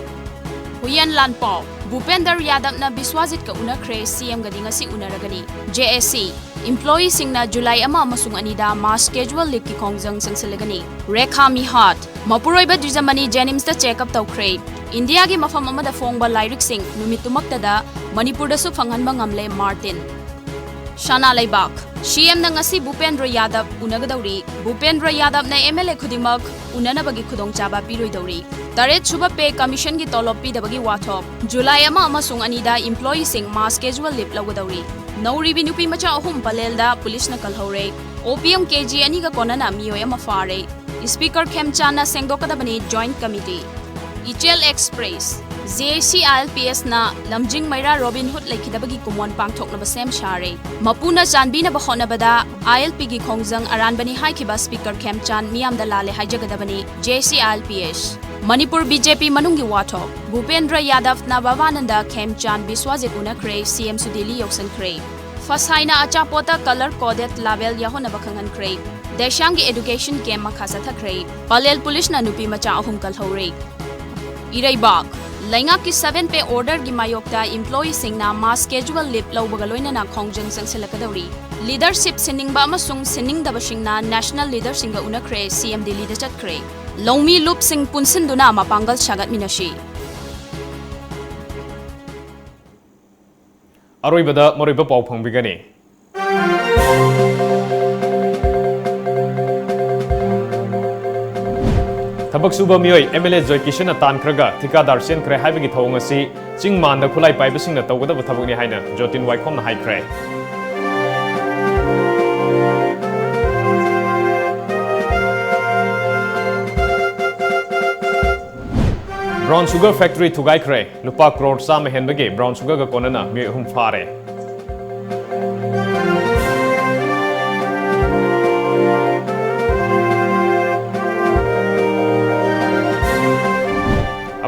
ꯍꯨꯌꯦꯟ ꯂꯥꯟꯄꯥꯎ, ꯚꯨꯄꯦꯟꯗ꯭ꯔ ꯌꯥꯗꯕꯅ ꯕꯤꯁ꯭ꯋꯥꯖꯤꯠꯀ ꯎꯅꯈ꯭ꯔꯦ, CMꯒꯗꯤ ꯉꯁꯤ ꯎꯅꯔꯒꯅꯤ꯫ JAC, employeeꯁꯤꯡꯅ ꯖꯨꯂꯥꯏ ꯑꯃ ꯑꯃꯁꯨꯡ ꯑꯅꯤꯗ mass casual leaveꯀꯤ ꯈꯣꯡꯖꯪ ꯆꯪꯁꯤꯜꯂꯒꯅꯤ꯫ ꯔꯦꯈꯥ ꯃꯤꯍꯥꯠ, ꯃꯄꯨꯔꯣꯏꯕ ꯗ꯭ꯋꯤꯖꯃꯅꯤ JNIMSꯇ check up ꯇꯧꯈ꯭ꯔꯦ꯫ ꯏꯟꯗꯤꯌꯥꯒꯤ ꯃꯐꯝ ꯑꯃꯗ ꯐꯣꯡꯕ ꯂꯥꯏꯔꯤꯛꯁꯤꯡ ꯅꯨꯃꯤꯠꯇꯨꯃꯛꯇꯗ ꯃꯅꯤꯄꯨꯔꯗꯁꯨ ꯐꯪꯍꯟꯕ ꯉꯝꯂꯦ ꯃꯥꯔꯇꯤꯟ꯫ ꯁꯅꯥ ꯂꯩꯕꯥꯛ, CMꯅ ꯉꯁꯤ ꯚꯨꯄꯦꯟꯗ꯭ꯔ ꯌꯥꯗꯕ ꯎꯅꯒꯗꯧꯔꯤ꯫ ꯚꯨꯄꯦꯟꯗ꯭ꯔ ꯌꯥꯗꯕꯅ MLA ꯈꯨꯗꯤꯡꯃꯛ ꯎꯅꯅꯕꯒꯤ ꯈꯨꯗꯣꯡꯆꯥꯕ ꯄꯤꯔꯣꯏꯗꯧꯔꯤ꯫ ꯇꯔꯦꯠ ꯁꯨꯕ pay commissionꯒꯤ ꯇꯣꯂꯣꯞ ꯄꯤꯗꯕꯒꯤ ꯋꯥꯊꯣꯛ꯫ ꯖꯨꯂꯥꯏ ꯑꯃ ꯑꯃꯁꯨꯡ ꯑꯅꯤꯗ employeeꯁꯤꯡ mass casual leave ꯂꯧꯒꯗꯧꯔꯤ꯫ ꯅꯧꯔꯤꯕꯤ ꯅꯨꯄꯤ ꯃꯆꯥ ꯑꯍꯨꯝ ꯄꯂꯦꯜꯗ ꯄꯨꯂꯤꯁꯅ ꯀꯜꯍꯧꯔꯦ꯫ Opium KG ꯑꯅꯤꯒ ꯀꯣꯟꯅꯅ ꯃꯤꯑꯣꯏ ꯑꯃ ꯐꯥꯔꯦ꯫ Speaker ꯈꯦꯝꯆꯥꯟꯅ ꯁꯦꯡꯗꯣꯛꯀꯗꯕꯅꯤ Joint Committee꯫ ꯏꯆꯦꯜ Express, JAC ILPSꯅ ꯂꯝꯖꯤꯡ ꯃꯩꯔꯥ Robin Hood ꯂꯩꯈꯤꯗꯕꯒꯤ ꯀꯨꯝꯑꯣꯟ ꯄꯥꯡꯊꯣꯛꯅꯕ ꯁꯦꯝ ꯁꯥꯔꯦ꯫ ꯃꯄꯨꯅ ꯆꯥꯟꯕꯤꯅꯕ ꯍꯣꯠꯅꯕꯗ ILPꯒꯤ ꯈꯣꯡꯖꯪ ꯑꯔꯥꯟꯕꯅꯤ ꯍꯥꯏꯈꯤꯕ Speaker ꯈꯦꯝꯆꯥꯟ ꯃꯤꯌꯥꯝꯗ ꯂꯥꯜꯂꯦ ꯍꯥꯏꯖꯒꯗꯕꯅꯤ JAC ILPS꯫ ꯃꯅꯤꯄꯨꯔ BJP ꯃꯅꯨꯡꯒꯤ ꯋꯥꯊꯣꯛ꯫ ꯚꯨꯄꯦꯟꯗ꯭ꯔ ꯌꯥꯗꯕꯅ ꯕꯕꯥꯅꯟꯗ, ꯈꯦꯝꯆꯥꯟ, ꯕꯤꯁ꯭ꯋꯥꯖꯤꯠ ꯎꯅꯈ꯭ꯔꯦ, CMꯁꯨ Delhi ꯌꯧꯁꯤꯟꯈ꯭ꯔꯦ꯫ ꯐꯁꯥꯏꯅ ꯑꯆꯥꯄꯣꯠꯇ colour coded label ꯌꯥꯎꯍꯟꯅꯕ ꯈꯪꯍꯟꯈ꯭ꯔꯦ꯫ ꯗꯦꯁꯥꯡꯒꯤ education camp ꯃꯈꯥ ꯆꯠꯊꯈ꯭ꯔꯦ꯫ ꯄꯂꯦꯜ ꯄꯨꯂꯤꯁꯅ ꯅꯨꯄꯤ ꯃꯆꯥ ꯑꯍꯨꯝ ꯀꯜꯍꯧꯔꯦ꯫ ꯏꯔꯩꯕꯥꯛ, ꯂꯩꯉꯥꯛꯀꯤ seven pay orderꯒꯤ ꯃꯥꯌꯣꯛꯇ employeeꯁꯤꯡꯅ mass casual leave ꯂꯧꯕꯒ ꯂꯣꯏꯅꯅ ꯈꯣꯡꯖꯪ ꯆꯪꯁꯤꯜꯂꯛꯀꯗꯧꯔꯤ꯫ Leadership ꯁꯤꯟꯅꯤꯡꯕ ꯑꯃꯁꯨꯡ ꯁꯤꯟꯅꯤꯡꯗꯕꯁꯤꯡꯅ national leaderꯁꯤꯡꯒ ꯎꯅꯈ꯭ꯔꯦ, CM ꯗꯤꯜꯂꯤꯗ ꯆꯠꯈ꯭ꯔꯦ꯫ ꯂꯧꯃꯤ ꯂꯨꯞꯁꯤꯡ ꯄꯨꯟꯁꯤꯟꯗꯨꯅ ꯃꯄꯥꯡꯒꯜ ꯁꯥꯒꯠꯃꯤꯟꯅꯁꯤ꯫ ꯑꯔꯣꯏꯕꯗ ꯃꯔꯨꯑꯣꯏꯕ ꯄꯥꯎ ꯐꯪꯕꯤꯒꯅꯤ꯫ ꯊꯕꯛ ꯁꯨꯕ ꯃꯤꯑꯣꯏ MLA ꯖꯣꯏꯀꯤꯁꯟꯅ ꯇꯥꯟꯈ꯭ꯔꯒ ꯊꯤꯀꯥꯗꯥꯔ ꯆꯦꯟꯈ꯭ꯔꯦ ꯍꯥꯏꯕꯒꯤ ꯊꯧꯑꯣꯡ ꯑꯁꯤ ꯆꯤꯡ ꯃꯥꯟꯗ ꯈꯨꯠꯂꯥꯏ ꯄꯥꯏꯕꯁꯤꯡꯅ ꯇꯧꯒꯗꯕ ꯊꯕꯛꯅꯤ ꯍꯥꯏꯅ ꯖꯣꯇꯤꯟ ꯋꯥꯏꯈꯣꯝꯅ ꯍꯥꯏꯈ꯭ꯔꯦ꯫ Brown sugar factory ꯊꯨꯒꯥꯏꯈ꯭ꯔꯦ꯫ ꯂꯨꯄꯥ ꯀ꯭ꯔꯣꯔ ꯆꯥꯝꯃ ꯍꯦꯟꯕꯒꯤ brown sugarꯒ ꯀꯣꯟꯅꯅ ꯃꯤꯑꯣꯏ ꯑꯍꯨꯝ ꯐꯥꯔꯦ꯫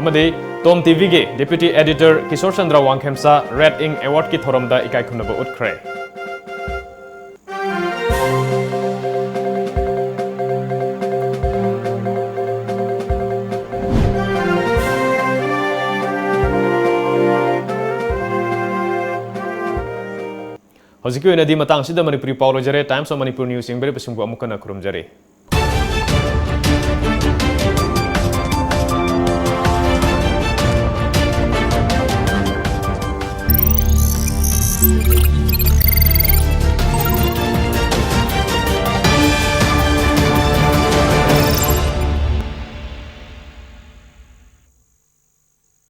ꯑꯃꯗꯤ Tom TVꯒꯤ deputy editor Kishore Chandra Wangkhemcha Red Ink Awardꯀꯤ ꯊꯧꯔꯝꯗ ꯏꯀꯥꯏ ꯈꯨꯝꯅꯕ ꯎꯠꯈ꯭ꯔꯦ꯫ ꯍꯧꯖꯤꯛꯀꯤ ꯑꯣꯏꯅꯗꯤ ꯃꯇꯥꯡꯁꯤꯗ ꯃꯅꯤꯄꯨꯔꯤ ꯄꯥꯎ ꯂꯣꯏꯖꯔꯦ꯫ Times of Manipur News ꯌꯦꯡꯕꯤꯔꯤꯕꯁꯤꯡꯕꯨ ꯑꯃꯨꯛ ꯍꯟꯅ ꯈꯨꯔꯨꯝꯖꯔꯤ꯫